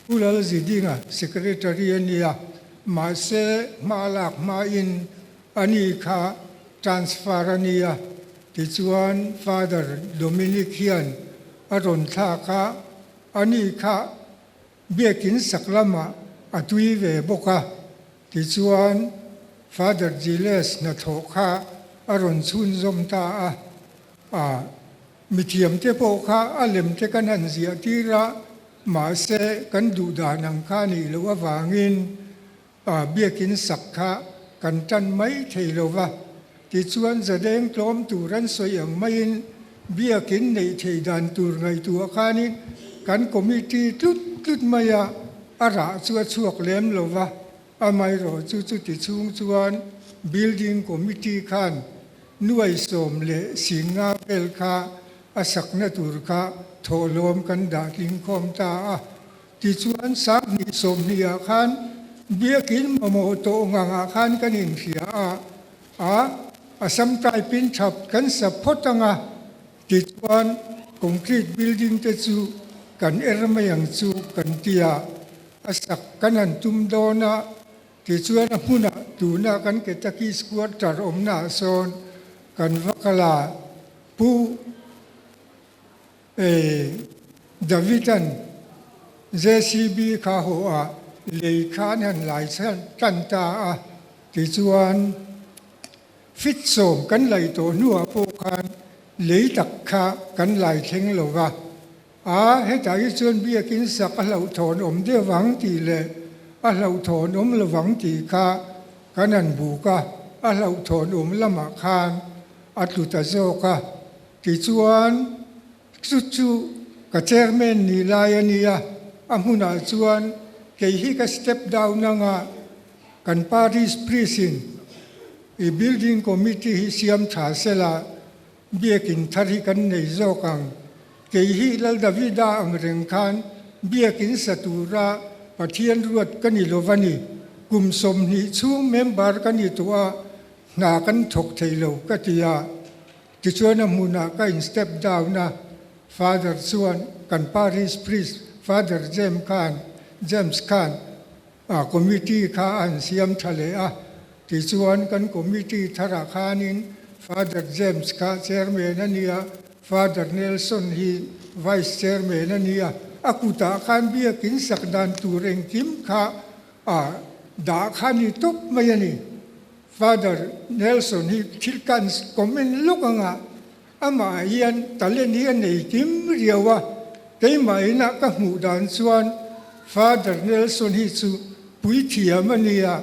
Pu Lalzidinga secretary a nia, mahse hma lak hmain a ni kha transfer a nia, tichuan Father Dominic hian a rawn thlak a, a ni kha biakin sak lamah a tui ve bawk a, tichuan Father Giles hnathawh kha a rawn chhunzawm ta a, a mithiamte pawh kha a lemte kan han ziah tir a, Mahse, kan duh dan ang kha nih loh avangin biakin sak kha kan tan mai thei lo va. Tichuan, zadeng tlawm tur an sawi ang maiin biakin neih thei dan tur ngaihtuah khanin kan committee tlut tlut mai a, a rah chu a chhuak lem lo va. Amaherawh chu chuti chhung chuan building committee khan nuai 15 vel kha a sakna tur kha thawhlawm kan dah tling khawm ta a. Tichuan 2020 ah khan biakin mamawh tawh ngangah khan kan inhria a, a Assam type in thap kan sa phawt ang a, tichuan concrete building te chu kan er mai ang chu kan ti a, a sak kan han tum dawn a, Tichuan a hmunah tuna kan Ketakis quarter awmnaah sawn kan va kal a, Pu David-a'n JCB kha haw a lei kha an han lai tan ta a, tichuan fit 10 kan laih tawh hnuah pawh khan lei tak kha kan lai thleng lo va. A, hetah hi chuan biakin sak a hlauhthawn awm deuh vang tih leh a hlauhthawn awm lo vang tih kha kan han buk a, a hlauhthawn awm lamah khan a tlu ta zawk a. Tichuan, chu chu ka chairman nih lai a nia, a hmunah chuan kei hi ka step down anga kan parish priest in i building committee hi siam tha sela, Biakin thar hi kan nei zawk ang. Kei hi Lal Davida ang reng khan biakin sa tura Pathian ruat ka ni lo va ni. Kum 20 chhung member ka ni tawh a, hna kan thawk thei lo ka ti a. Tichuan a hmunah ka in step down a, Father chuan kan parish priest Father James khan James khan. A committee kha a han siam tha leh a, tichuan kan committee tharah khanin Father James kha chairman a nia, Father Nelson hi vice chairman a nia, a kutah khan biakin sak dan tur engkim kha a dah kha ni tawp mai a ni. Father Nelson hi thil kan comment lawk anga amah hian talent hi a nei kim riau a, keimah inah ka hmuh dan chuan Father Nelson hi chu puithiam a nia,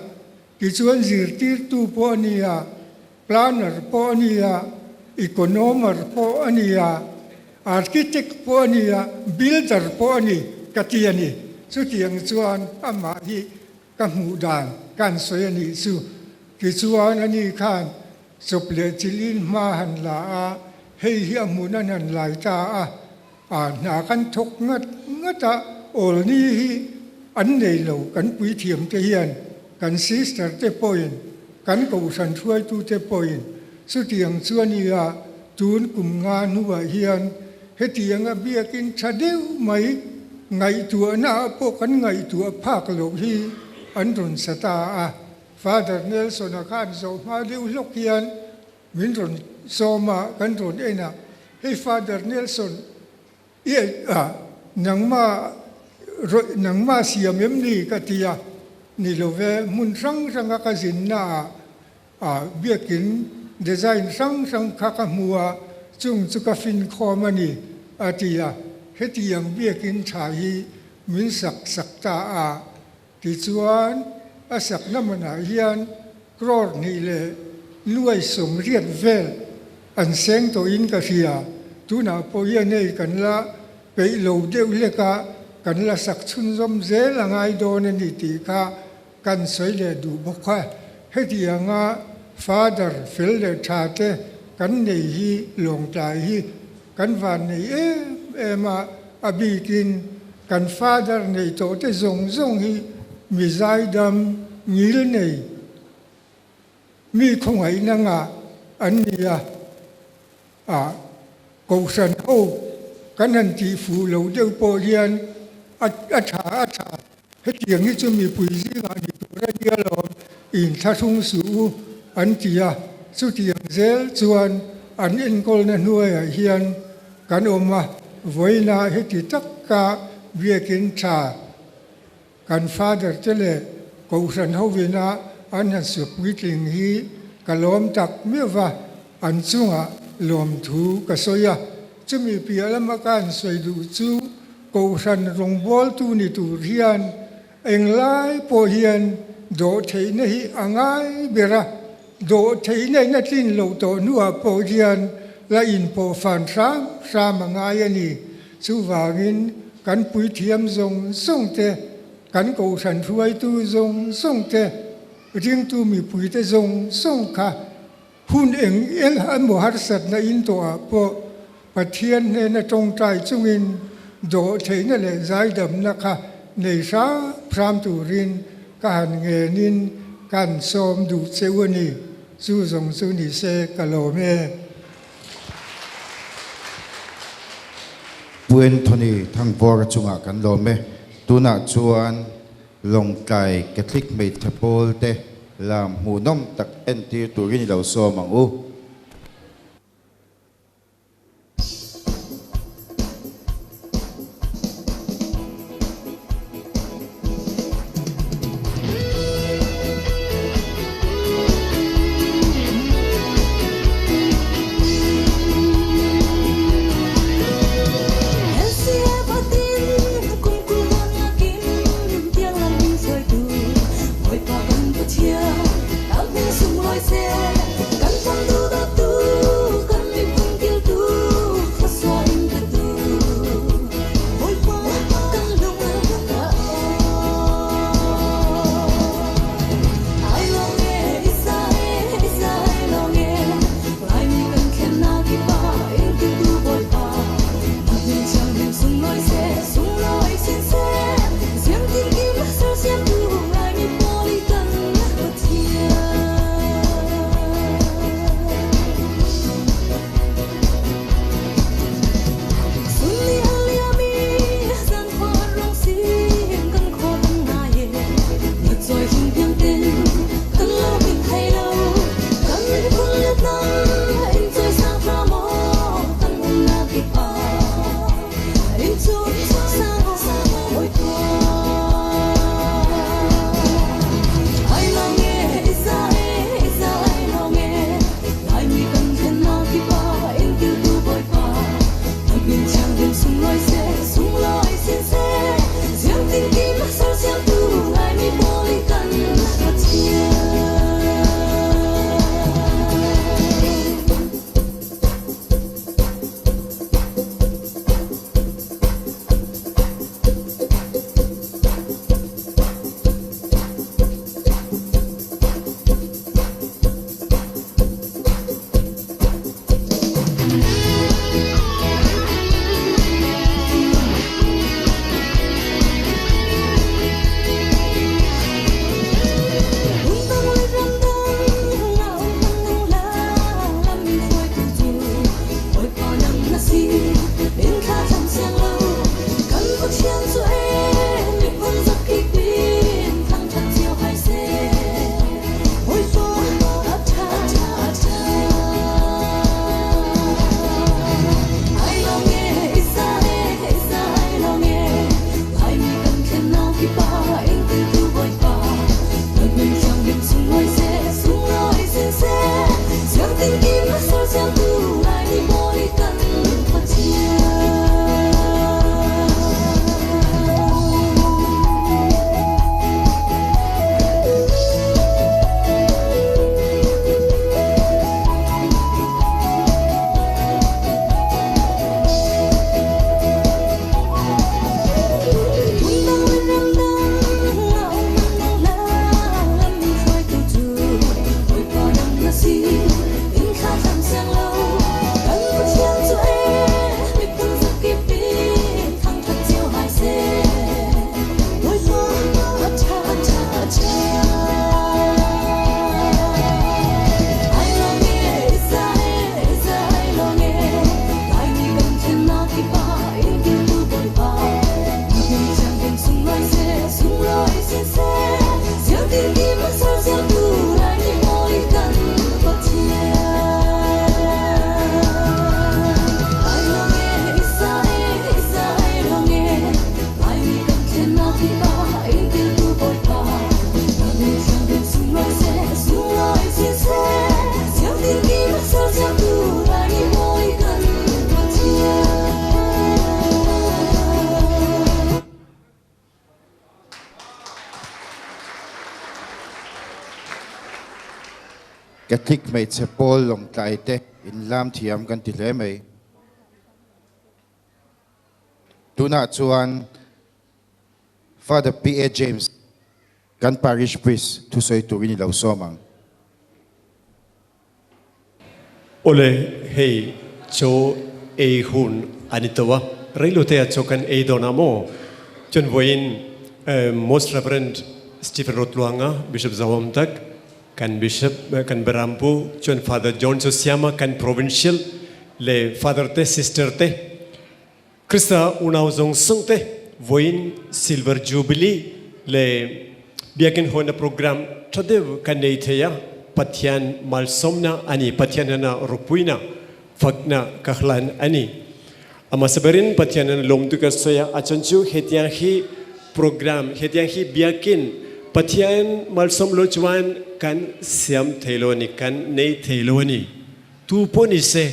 tichuan zirtirtu pawh a nia, planner pawh a nia, economer pawh a nia, architect pawh a nia, builder pawh a ni ka ti a ni. Chutiang chuan amah hi Ka hmuh dan kan sawi a nih chu. Tichuan ani khan chawp leh chilhin hma han la a, hei hi a hmun an han lai ta a, a hna kan thawk ngat ngat a, awlni hi an nei lo kan puithiam te hian kan sister te pawhin kan kohhran hruaitu te pawhin chutiang chu a ni a, tun kum nga hnuah hian Hetianga biakin tha deuh mai ngaihtuahna ah pawh kan ngaihtuah phak loh hi an rawn sa ta a. Father Nelson-a khan zawh hma deuh hlawk hian min rawn sawm a, kan rawn en a, Hei Father Nelson, i nangmah nangmah siam em ni? ka ti a, Ni lo ve, hmun hrang hranga ka zinna ah A biakin design hrang hrang kha ka hmu a, chung chu ka finkhawm a ni, a ti a. Hetiang biakin tha hi min sak sak ta a. Tichuan, a sakna hmunah hian crore hnih leh nuai 80 vel an seng tawhin ka hria. Tunah pawh hian hei kan la peih lo deuh hlek a, kan la sak chhunzawm zel a ngai dawn a ni tih kha Kan sawi leh duh bawk a, hetianga Father fel leh tha te kan nei hi lawngtlai hi kan van nei em em a, a bikin kan Father nei tawh te zawng zawng hi mi zaidam ngil nei mi khawngaihna ngah an ni a, a Kohhran ho kan han tih fuh lo deuh pawh hian a a tha a tha. Hetiang hi chu mipui zingah ni tur a nia lawm, inthlahrung suh u an ti a. Chutiang zel chuan an enkawlna hnuaiah hian kan awm a, vawiinah heti taka biakin tha kan Father te leh Kohhran hovina an han su puitling hi ka lawm tak miau va, an chungah lawmthu ka sawi a. Chumi piah lama ka han sawi duh chu Kohhran rawngbawltu ni tur hian englai pawh hian dawhtheihna hi a ngai ber a, dawhtheihna in a tlin loh tawh hnuah pawh hian la inpawh fan hram hram a ngai a ni. Chuvangin kan puithiam zawng zawng te, kan Kohhran hruaitu zawng zawng te, ringtu mipuite zawng zawng kha Hun eng eng emaw harsatna in tawhah pawh Pathian hnena tawngtai chungin dawhtheihna leh zaidamna kha nei hram hram turin ka han ngenin ka han sawm duh che u a ni. Chu zawng chu ni se ka lawm e. Pu Anthony Thangvawra chungah kan lawm e. Tunah chuan Lawngtlai Catholic hmeichhe pawl te lam hmuhnawm tak entir turin i lo sawm ang u. Catholic hmeichhe pawl lawngtlai te in lam thiam kan ti hle mai. Tunah chuan Father PA James kan Parish Priest thusawi turin i lo sawm ang. Awle, hei chaw ei hun a ni tawh a, reilote ah chaw kan ei dawn a maw? Chuan vawiin Most Reverend Stephen Rotluanga, Bishop Zahawm tak, kan Bishop, kan Berampu, chuan Father John Chosiama, kan Provincial leh Father te, Sister te, Krista unau zawng zawng te vawiin Silver Jubilee leh Biakinn hawnna program tha deuh kan nei thei a, Pathian malsawmna a ni, Pathian hna ropuina fakna ka hlan a ni. A hmasa berin Pathian hna lawmtu ka sawi a, a chhan chu hetiang hi program, hetiang hi Biakinn Pathian malsawm lo chuan kan siam thei lo a ni, kan nei thei lo a ni. Tu pawh ni se,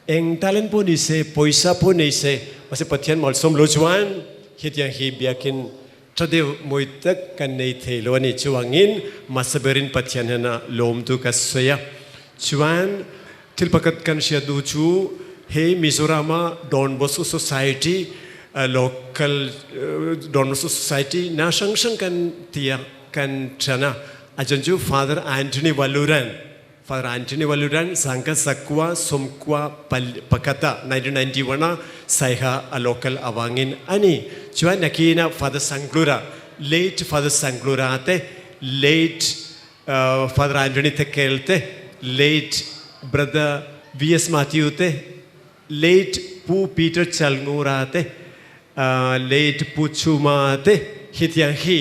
Eng talent pawh ni se, pawisa pawh nei se, mahse Pathian malsawm lo chuan hetiang hi biakin tha deuh mawi tak kan nei thei lo a ni. Chuvangin hmasa berin Pathian hnenah lawmtu ka sawi a. Chuan thil pakhat kan hriat duh chu hei Mizorama Don Bosco Society, local Don Bosco Society na hrang hrang kan ti a, kan thian a. A chan chu Father Anthony Valuran. Father Anthony Valuran sangkhat zakua sawmkua pakhat ah 1991 ah Saiha a local avangin a ni. Chuan nakin ah Father Sanghlura, late Father Sanghlura te, late Father Anthony Thekel te, late Brother VS Matthew te, late Pu Peter Chalngura te, late Pu Chuma te hetiang hi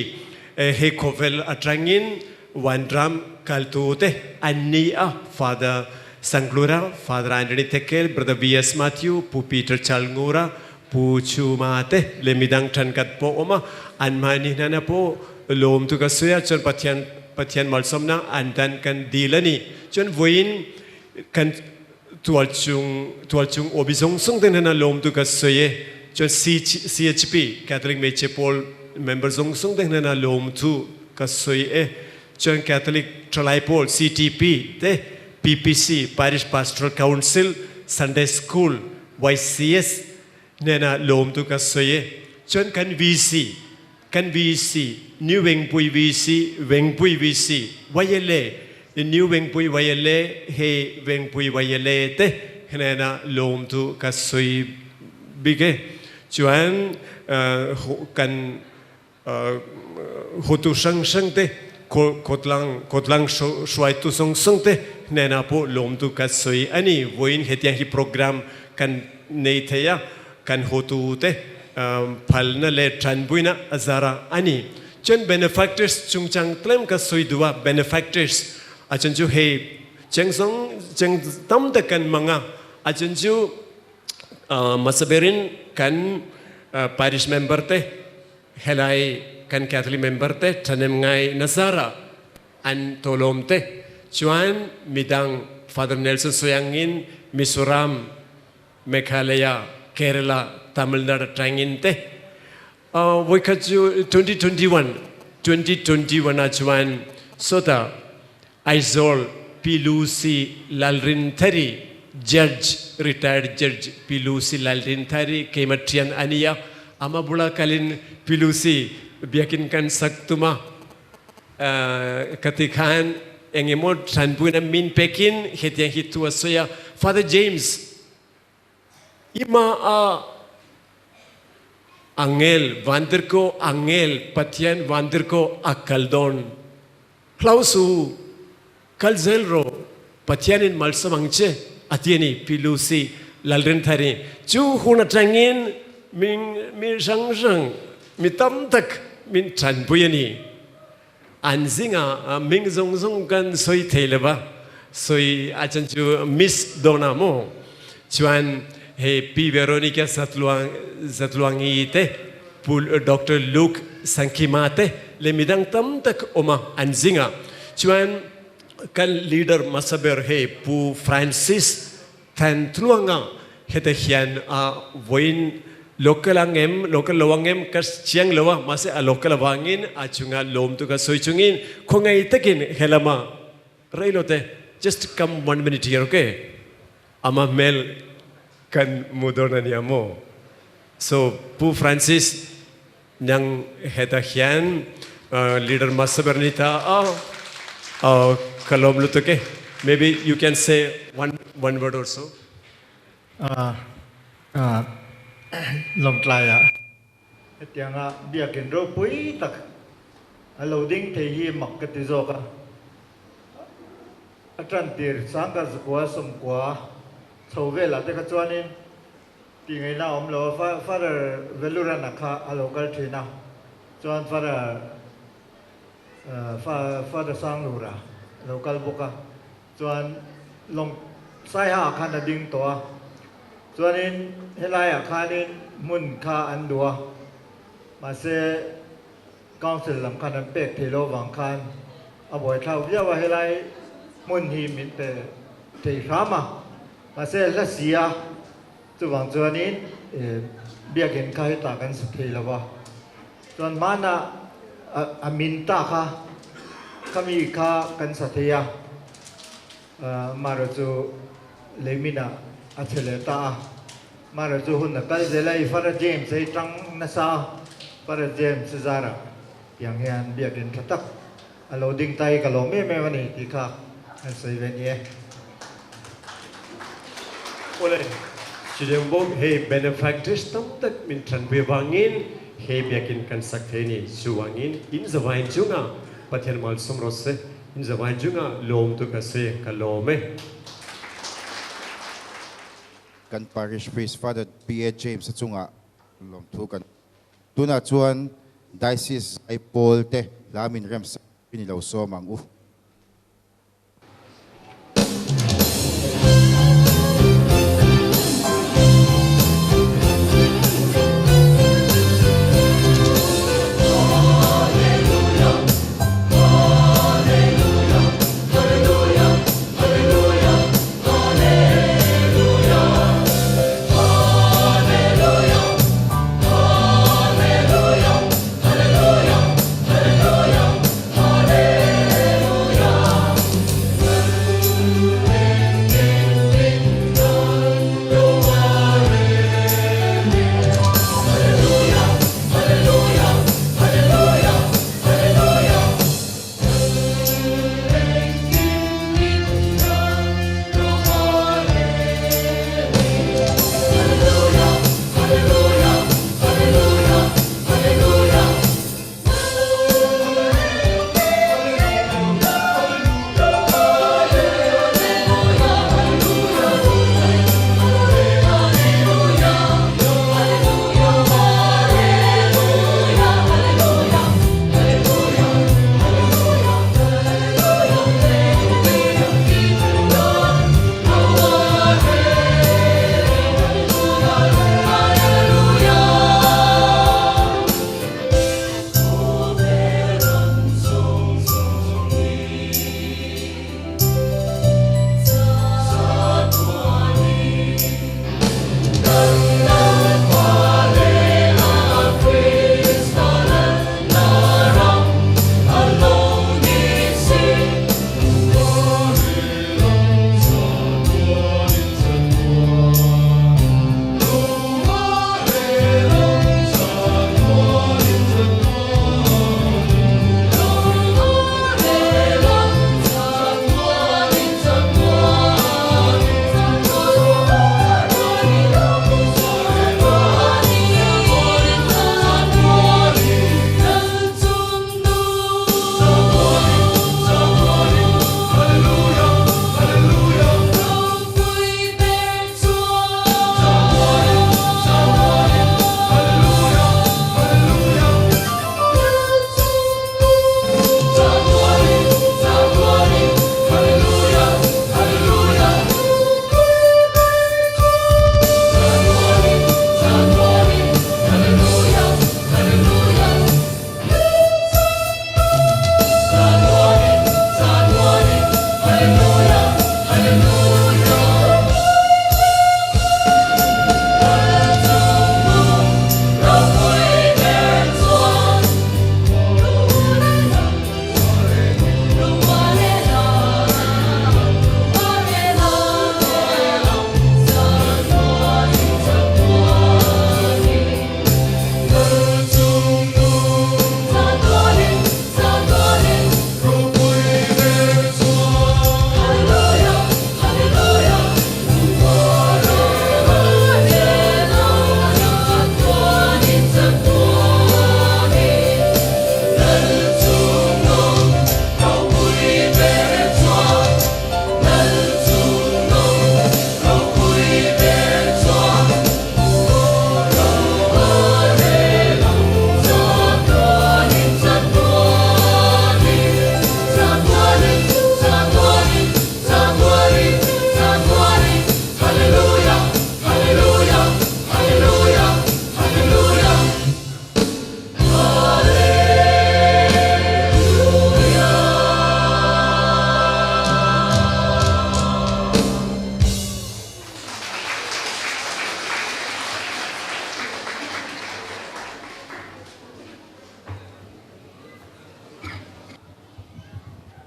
he khawvel atangin Vanram kaltu te an ni a, Father Sanghlura, Father Anthony Thekel, Brother VS Matthew, Pu Peter Chalngura, Pu Chuma te leh midang thenkhat pawh awm a, anmahni hnana pawh lawm tu ka sawi a, chuan Pathian Pathian malsawmna an dan kan dil a ni. Chuan vawiin kan Tualchung tualchung awbi zawng zawng te hnena lawm tu ka sawi e. Chuan CHP, Catholic Hmeichhe Pawl member zawng zawng te hnena lawm tu ka sawi e. Chuan Catholic Thalai Pawl, CTP, te, PPC, Parish Pastoral Council, Sunday School, YCS, hnena lawm tu ka sawi e. Chuan kan VC, Kan VC, New Vengpui VC, Vengpui VC, YLA, New Vengpui YLA, he Vengpui YLA te hnena lawmthu ka sawi bik e. Chuan kan hotu hrang hrang te, khawtlang khawtlang hruaitu zawng zawng te hnena pawh lawmthu ka sawi a ni. Vawiin hetiang hi program kan nei thei a. Kan hotute phalna leh tanpuina a zar a a ni. Chuan benefactors chungchang tlem ka sawi duh a, benefactors a chan chu hei cheng zawng cheng tam tak kan hmang a, a chan chu hmasa berin kan parish member te helai kan Catholic member te thahnem ngai na zar ah an tawlawm te chuan midang Father Nelson sawi angin Mizoram Meghalaya, Kerala, Tamil Nadu atangin te voikhat chu 2021 2021 ah chuan sawta Aizawl Pi Lucy Lalrinthari Judge retired Judge Pi Lucy Lalrinthari keima thian a nia ama bula kalin Pi Lucy biakin kan sak tum a ka ti khan engemaw tanpuina min pekin hetiang hi thu a sawi a, Father James, i hma a angel vantirhkoh angel Pathian vantirhkoh a kal dawn hlau su, kal zel rawh, Pathianin malsawm ang che a ti a ni, Pi Lucy Lalrinthari chu hun atangin min mi hrang hrang mi tam tak min tanpui a ni. An zinga hming zawng zawng kan sawi thei lo va, sawi a chan chu Miss Donna maw chuan hei Pi Veronica Zatluang Zatluangi te, Pu Doctor Luke Sangkima te leh midang tam tak awm a an zinga. Chuan kan leader hmasa ber hei Pu Francis Thantluanga heta hian a vawiin local ang em, local lo ang em ka chiang lo a, mahse a local avangin a chunga lawm chu ka sawi chungin khawngaih takin helama reilote. Just come one minute here, okay? Ama hmel kan hmu dawn a nia maw? So Pu Francis nang hetah hian leader hmasa ber ni ta a, ka lawm lutuk e. Maybe you can say one one word or so. Lawngtlai ah hetianga biakin ropui tak a lo ding thei hi mak ka ti zawk a. A tan tir sangka zakua sawmkua chho velah te kha chuanin tih ngaihna a awm lo a, Father Velurana kha a lo kal thin a, chuan Father Father Sanglura a lo kal bawk a, chuan lawng Saiha ah khan a ding tawh a, chuanin helaiah khanin hmun kha an duh a, mahse Council lam khan an pek thei lo vang khan a buaithlak viau a, helai hmun hi min pe thei hram a, mahse hla si a, chuvang chuanin biakin kha hetah kan sa thei lo va, chuan hmana a min ta kha khami kha kan sa thei a, amaherawhchu leiminah a che leh ta a. Mara chu hun a kal zel a, i Father James ei tang nasa a, Father James zarah tiang hian biakin tha tak a lo ding ta hi ka lawm em em a ni tih kha an sawi ve ni e. Awle, chutiang bawk hei benefactors tam tak min tanpui avangin hei biakin kan sak thei a ni. Chuvangin in zavain chungah Pathian malsawm rawh se, in zavain chungah lawmtu ka se ka lawm e. Kan Parish Priest Father PA James a chungah lawmthu kan tunah chuan Diocese Zaipawl te hla min remsak in i lo sawm ang u.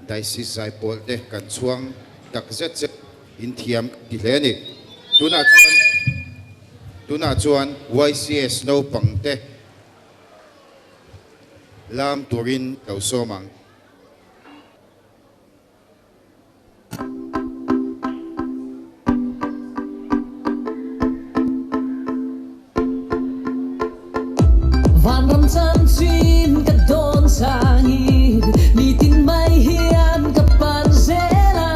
Diocese Zaipawl te kan chhuang tak zet zet in thiam ti hle a ni. Tunah chuan tunah chuan YCS naupang te lam turin lo sawm ang. Vanram chanchin ka dawn changin nitin mai hian ka pan zel a,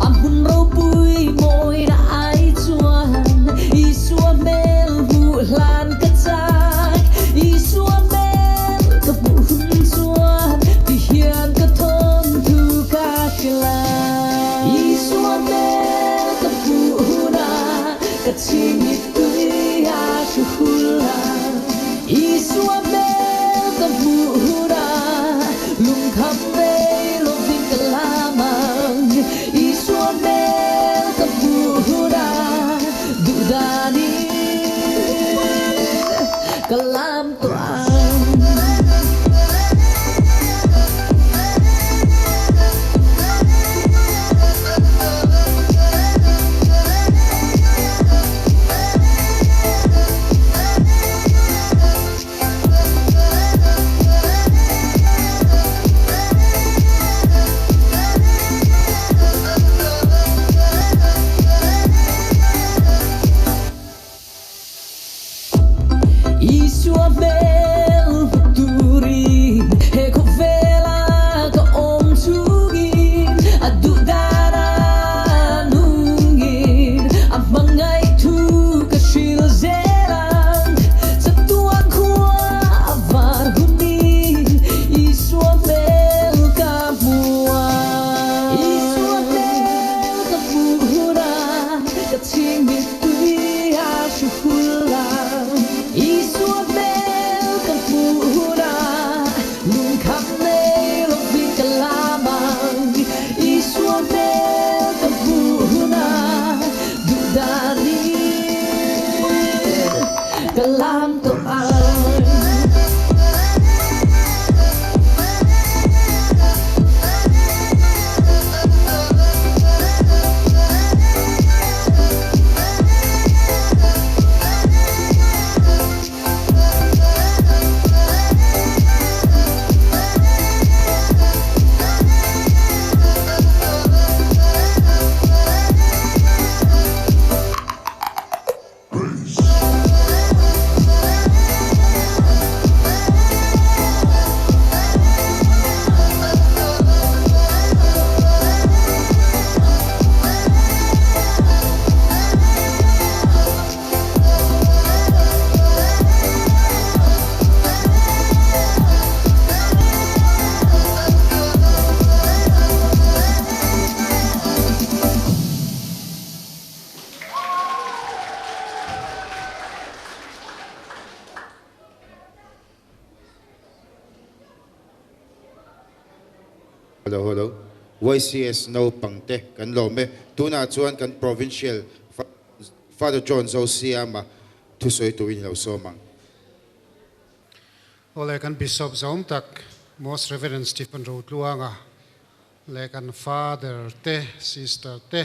a hmun ropui mawina ai chuan Isua hmel hmuh hlan ka chak, Isua hmel ka hmuh hun chuan ti hian ka thawnthu ka hrilh a. Isua hmel ka hmuh hunah ka chhingit tui a hru hul a. Isua hmel ka hmuh hunah lungkham vei lovin ka lam ang. Isua hmel ka hmuh hunah duhdanin ka lam tawh ang. Isua hmel hmu turin he khawvela ka awm chungin a duhdana nungin a hmangaih thu ka hril zel ang. Chatuan khua a var hunin Isua hmel ka hmu ang. Isua hmel ka hmuh hunah ka chhingmit tui a hru hul ang. Isua hmel ka hmuh hunah lungkham nei lovin ka lam ang. Isua hmel ka hmuh hunah duhdanin ka lam tawh ang. Hello hello YCS naupang te kan lawm e. Tunah chuan kan Provincial Father John Zosiama thusawi turin i lo sawm ang. Awle kan Bishop zawm tak Most Reverend Stephen Rotluanga leh kan Father te, Sister te,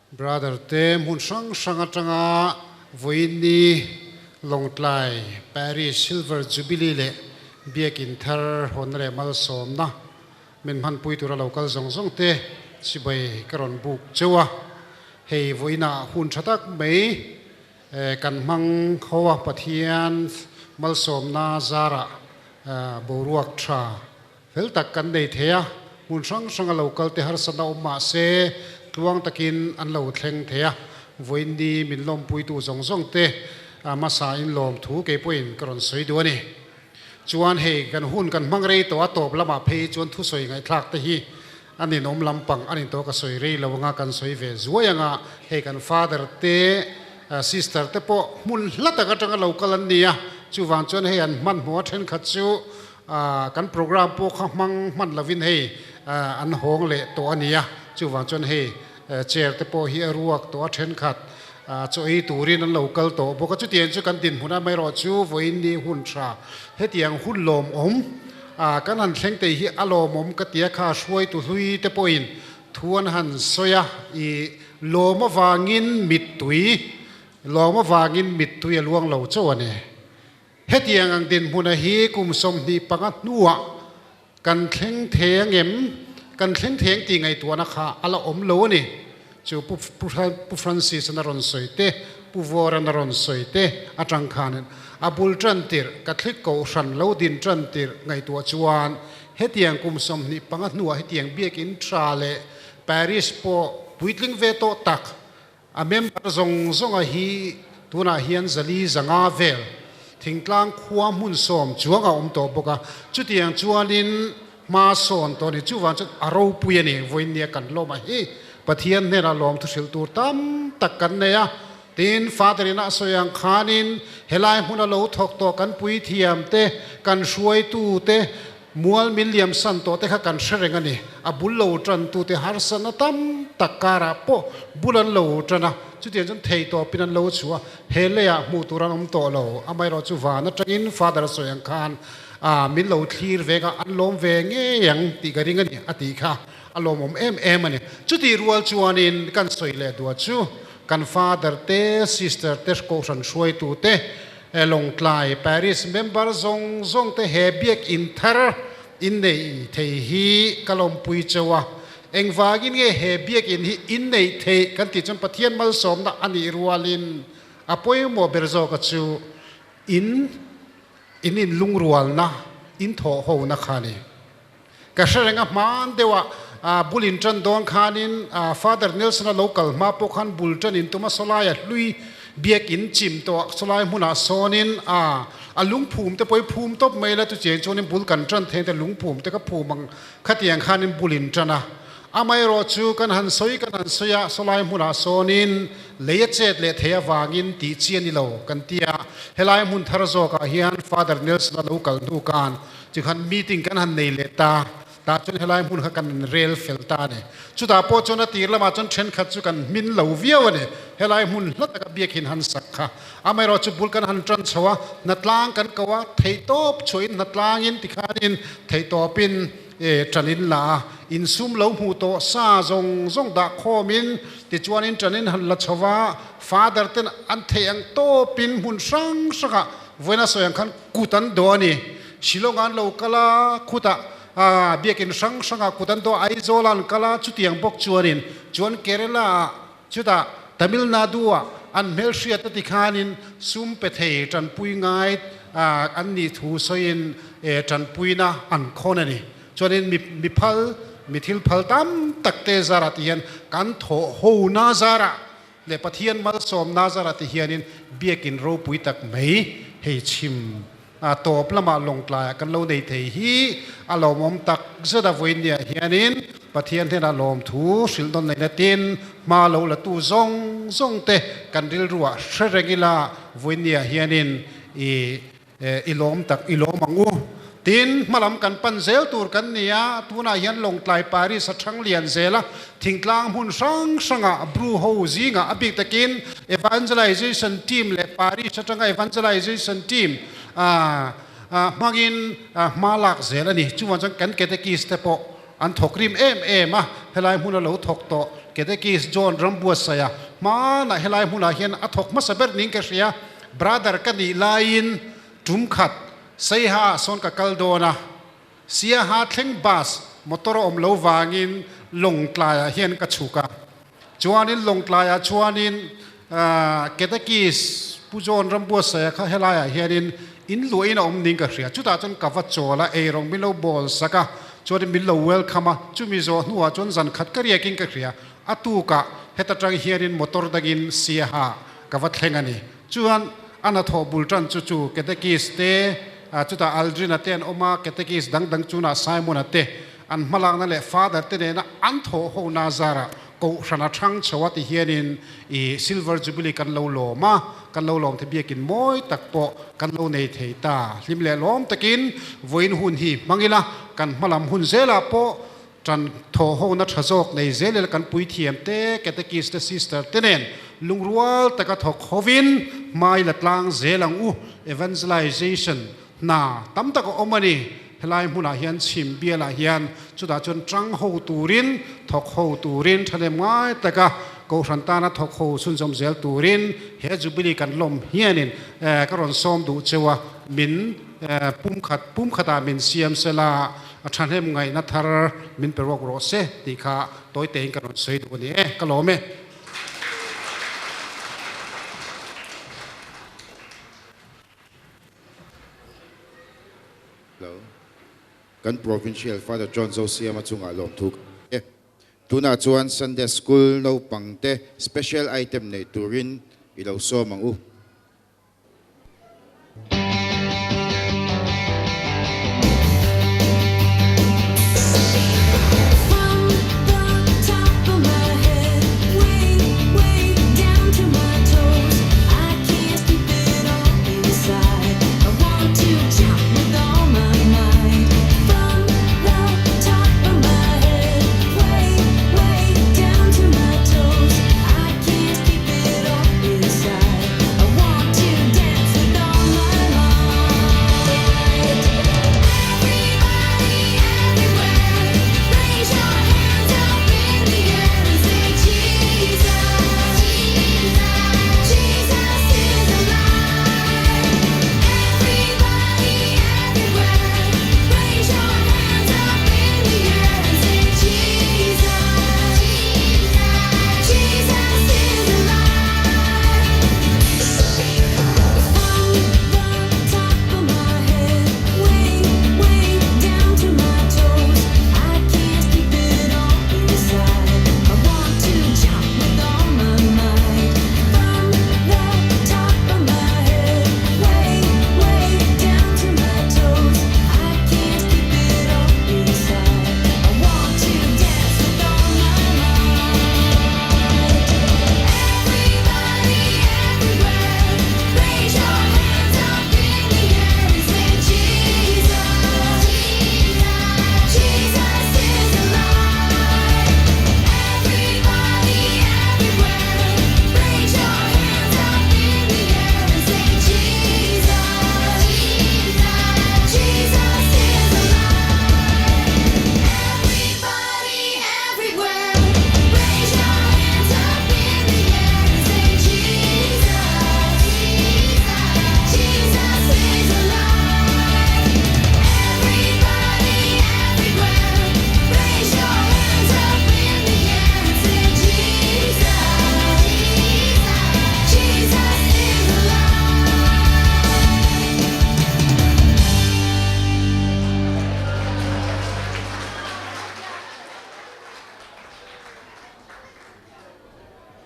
Brother te hmun hrang hrang atanga vawiinni Lawngtlai Parish Silver Jubilee leh Biakin thar hawnna leh malsawmna min hmanpui tura lo kal zawng zawng te chibai ka rawn buk cheu a. Hei vawiinah hun tha tak mai kan hmang ho a, Pathian malsawmna zarah boruak tha Fel tak kan nei thei a, hmun hrang hranga lo kal te harsatna awm mah se tluang takin an lo thleng thei a, vawiinni min lawmpuitu zawng zawng te hmasa in lawm thu kei pawhin ka rawn sawi duh a ni. Chuan hei kan hun kan hmang rei tawh a tawp lamah phei chuan thusawi ngaihthlak te hi a ninawm lampang a ni tawh ka sawi rei lo anga kan sawi ve zuai anga hei kan father te sister te pawh hmun hla tak atanga lo kal an ni a, chuvang chuan hei an hmanhmawh a thenkhat chu Kan program pawh kha hmang hman lovin hei an hawng leh tawh a nia, chuvang chuan hei chair te pawh hi a ruak tawh a thenkhat chaw ei turin an lo kal tawh bawk a, chutiang chu kan dinhmun amaherawh chu vawiin ni hun tha hetiang hun lawmawm A kan han thleng thei hi a lawmawm ka ti a, kha hruaitu hlui te pawhin thu an han sawi a, i lawm avangin mittui, lawm avangin mittui a luang lo chauh a ni. Hetiang ang dinhmuna hi kum 25 hnuah kan thleng thei angem? Kan thleng thei ang tih ngaihtuahna kha a la awm lo a ni. Chu Pu Pu Francis-an a rawn sawi te, Pu Vawran a rawn sawi te atang khanin a bul tan tirh, Catholic Kohhran lo din tan tirh ngaihtuah chuan hetiang kum 25 hnuah hetiang biakinn tha leh Parish pawh puitling ve tawh tak A member zawng zawnga hi tunah hian 400 vel thingtlang khua hmun 10 chuang a awm tawh bawk a, chutiang chuanin hma sawn tawh a ni. Chuvang chuan a ropui a ni, vawiin kan lawm a hi Pathian hnenah lawm thu hrilh tur tam tak kan nei a, tin Father ina a sawi ang khanin helai hmuna lo thawk tawh kan puithiam te, kan hruaitu te, Mual min liam san tawh te kha kan hre reng a ni. A bul lo tan tu te harsatna tam tak karah pawh bul an lo tan a, chutiang chuan thei tawpin an lo chhuah a, he leiah hmuh tur an awm tawh lo. Amaherawh chu van atangin Father sawi ang khan a min lo thlir vek a, an lawm ve ngei ang tih ka ring a ni a tih kha a lawmawm em em a ni. Chutih rual chuanin kan sawi leh duah chu kan Father te, Sister te, Kohhran hruaitu te, He Lawngtlai Parish member zawng zawng te he biakinn thar inneih thei hi ka lawmpui cheu a. Engvangin nge he biakinn hi inneih theih kan tih chuan Pathian malsawmna a nih rualin a pawimawh ber zawka chu in in inlungrualna, in thawhhona kha a ni. Ka hre reng a, hmaan deuhah bul in tan dawn khanin Father Nelson-a lo kal hma pawh khan bul tan in tum a, sawlaia hlui biak in chim tawh sawlai hmunah sawnin a lungphum te pawh i phum tawp mai la, chuchiang chuanin bul kan tan thei te lungphum te ka phum ang khatiang khanin bul in tan a. Amaherawh chu kan han sawi kan han sawi a, sawlai hmunah sawnin lei a chet leh thei avangin tih chi a ni lo kan ti a, helai hmun thar zawkah hian Father Nelson-a lo kal hnu khan Tikhan meeting kan han nei leh ta, tah chuan helai hmun kha kan rel fel ta a ni. Chutah pawh chuan a tir lamah chuan thenkhat chu kan hmin lo viau a ni. Helai hmun hla taka biakhin han sak kha. Amaherawh chu bul kan han tan chho a, hnatlang kan ko a, theihtawp chhuahin hnatlangin tikhanin theihtawpin tan in la a, insum lo hmuh tawh sa zawng zawng dah khawmin tichuanin tan in han la chho va, Father ten an theih ang tawpin hmun hrang hrangah vawiin a sawi ang khan Kut an dawh a ni. Shillong an lo kal a, khutah biakinn hrang hrangah kut an dawh a, Aizawl an kal a, chutiang bawk chuanin chuan Kerala ah chutah Tamil Nadu ah an hmelhriat a ti khanin sum pe thei tanpui ngai an nih thu sawiin tanpuina an khawn a ni. Chuanin mi phal, mi thil phal tam tak te zarah ti hian kan thawh ho na zarah Leh Pathian malsawm Nazarah ti hianin biakinn ropui tak mai hei chhim a tawp lamah Lawngtlaiah kan lo nei thei hi a lawmawm tak zet a vawiinniah hianin Pathian hnenah lawmthu hrilh nawn neihna tin hma lo la tu zawng zawng te kan rilruah hre reng ila vawiinniah hianin i I lawm tak, i lawm ang u. Tin, hmalam kan pan zel tur kan ni a, tunah hian Lawngtlai Paris a thang lian zel a, thingtlang hmun hrang hrangah Bru ho zingah a bik takin Evangelization Team leh Paris atanga Evangelization Team hmangin hma lak zel a ni. Chuvang chuan kan Catechist te pawh an thawk rim em em a, helai hmuna lo thawk tawh Catechist John Rambuatsaia hmanah helai hmunah hian a thawk hmasa ber niin ka hria. Brother ka nih laiin tum khat Saiha ah sawn ka kal dawn a, Siaha thleng bus motor a awm lo vangin Lawngtlaiah hian ka chhuk a. Chuanin Lawngtlaiah chuanin Ketekis Pu John Rambuatsaia kha helaiah hianin in luahin a awm ning ka hria. Chutah chuan ka va chawl a, eirawng min lo bawl sak a, chuanin min lo welcome a, chumi zawh hnuah chuan zan khat ka riakin ka hria. A tukah heta tang hianin motor dangin Siaha Ka va thleng a ni. Chuan a hnathawh bul tan chu chu Ketekis te, chutah Aldrin-a te an awm a, Ketekis dang dang chunah Simon-a te an hmalakna leh Father te nena an thawh ho na zarah Kohhran a thang chho a ti hianin i Silver Jubilee kan lo lawm a, kan lo lawm the biakin mawi tak pawh kan lo nei thei ta. Hlim leh lawm takin vawiin hun hi hmang ila, kan hmalam hun zelah pawh Ṭan thawhhona ṭha zawk nei zel ila kan puithiam te, catechist te, sister te nen lungrual taka thawk hovin hmai la tlang zel ang u. Evangelization hna tam tak a awm a ni. Helai hmunah hian chhim bialah hian chutah chuan tang ho turin, thawk ho turin thahnem ngai taka Kohhran tana thawk ho chhunzawm zel turin he Jubilee kan lawm hianin ka rawn sawm duh cheu a, min pumkhat pumkhatah min siam sela a thahnem ngaihna thar min pe ruak rawh se tih kha tawi tein ka rawn sawi duh a ni e, ka lawm e. Hello. Kan Provincial Father John Zosiama chungah lawmthu ka pe e. Tunah chuan Sunday School naupangte special item nei turin i lo sawm ang u.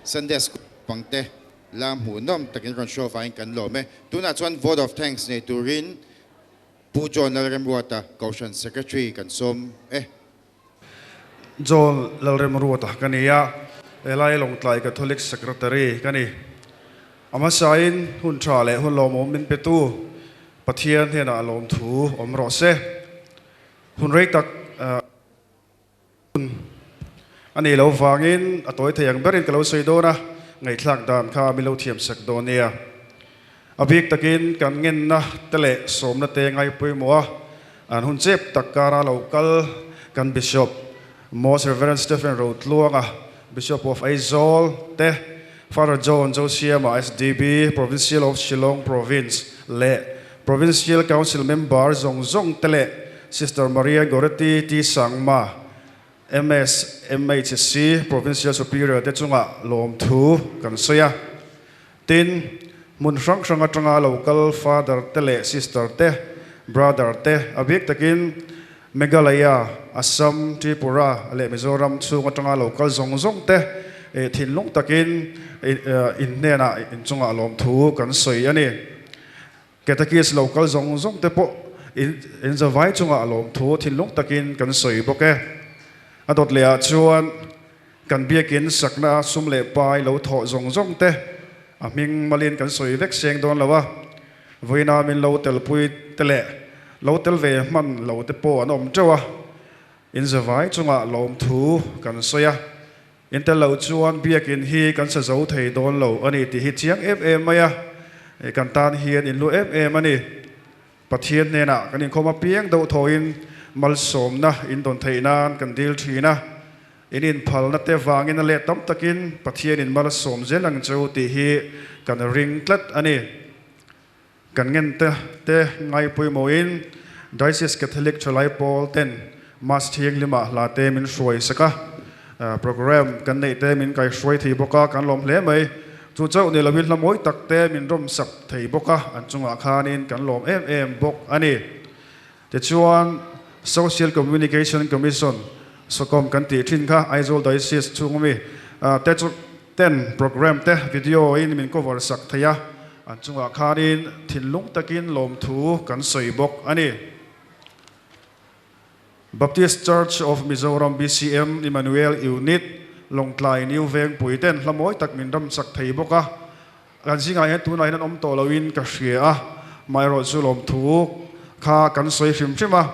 Sunday School pangte la hmuhnawm takin rawn show vangin kan lawm e. Tunah chuan Vote of Thanks nei turin Pu John Lalremruata, Kohhran Secretary kan sawm e. John Lalremruata ka ni a, helai Lawngtlai Catholic Secretary ka ni. A hmasain hun tha leh hun lawmawm min petu Pathian hnenah lawmthu awm rawh se. Hun rei tak hun a nih loh vangin a tawi thei ang berin ka lo sawi dawn a, ngaihthlak dan kha min lo thiam sak dawn nia. A bik takin kan ngenna te leh sawmna te ngai pawimawh a, an hun chep tak kara lo kal kan Bishop Most Reverend Stephen Rotluanga, Bishop of Aizawl te, Father John Zosiama SDB, Provincial of Shillong Province leh Provincial Council member zawng zawng te leh Sister Maria Goretti T. Sangma, MS, MHC, Provincial Superior te chungah lawmthu kan sawi a. Tin, hmun hrang hrang atanga lo kal Father te leh Sister te, Brother te, a bik takin Meghalaya, Assam, Tripura leh Mizoram chhung atanga lo kal zawng zawng te thinlung takin in hnenah inchungah lawmthu kan sawi a ni. Catechist lo kal zawng zawng te pawh in zavai chungah lawmthu thinlung takin kan sawi bawk e. A dawt leh ah chuan kan biakin sakna sum leh pai lo thawh zawng zawng te a hming malin kan sawi vek seng dawn lo a, vawiina min lo telpui te leh lo tel ve hman lo te pawh an awm teuh a, in zavai chungah lawmthu kan sawi a. In tel loh chuan biakin hi kan sa zo thei dawn lo a ni tih hi chiang em em mai a, kan tan hian in lu em em a ni. Pathian hnenah kan inkhawm apiang deuh thawhin malsawmna in dawn theih nan kan dil thin a, in inphalna te vangin a let tam takin Pathianin mal a sawm zel ang cheu tih hi kan ring tlat a ni. Kan ngen te te ngai pawimawhin Diocese Catholic Thalai Pawl ten Mass Thianghlimah hla te min hruai sak a, programme kan neih te min kaihruai thei bawk a, kan lawm hle mai. Chu chauh ni loin hla mawi tak te min rawm sak thei bawk a, an chungah khanin kan lawm em em bawk a ni. Tichuan, Social Communication Commission, SOCOM kan tih thin kha Aizawl Diocese chhung ami te chu ten programme te video in min cover sak thei a, an chungah khanin thinlung takin lawmthu kan sawi bawk a ni. Baptist Church of Mizoram, BCM, Emmanuel Unit, Lawngtlai New Vengpui ten hla mawi tak min ram chak thei bawk a, kan zingah hian tunah hian an awm tawh loin ka hria a, amaherawh chu lawmthu kha kan sawi hrim hrim a,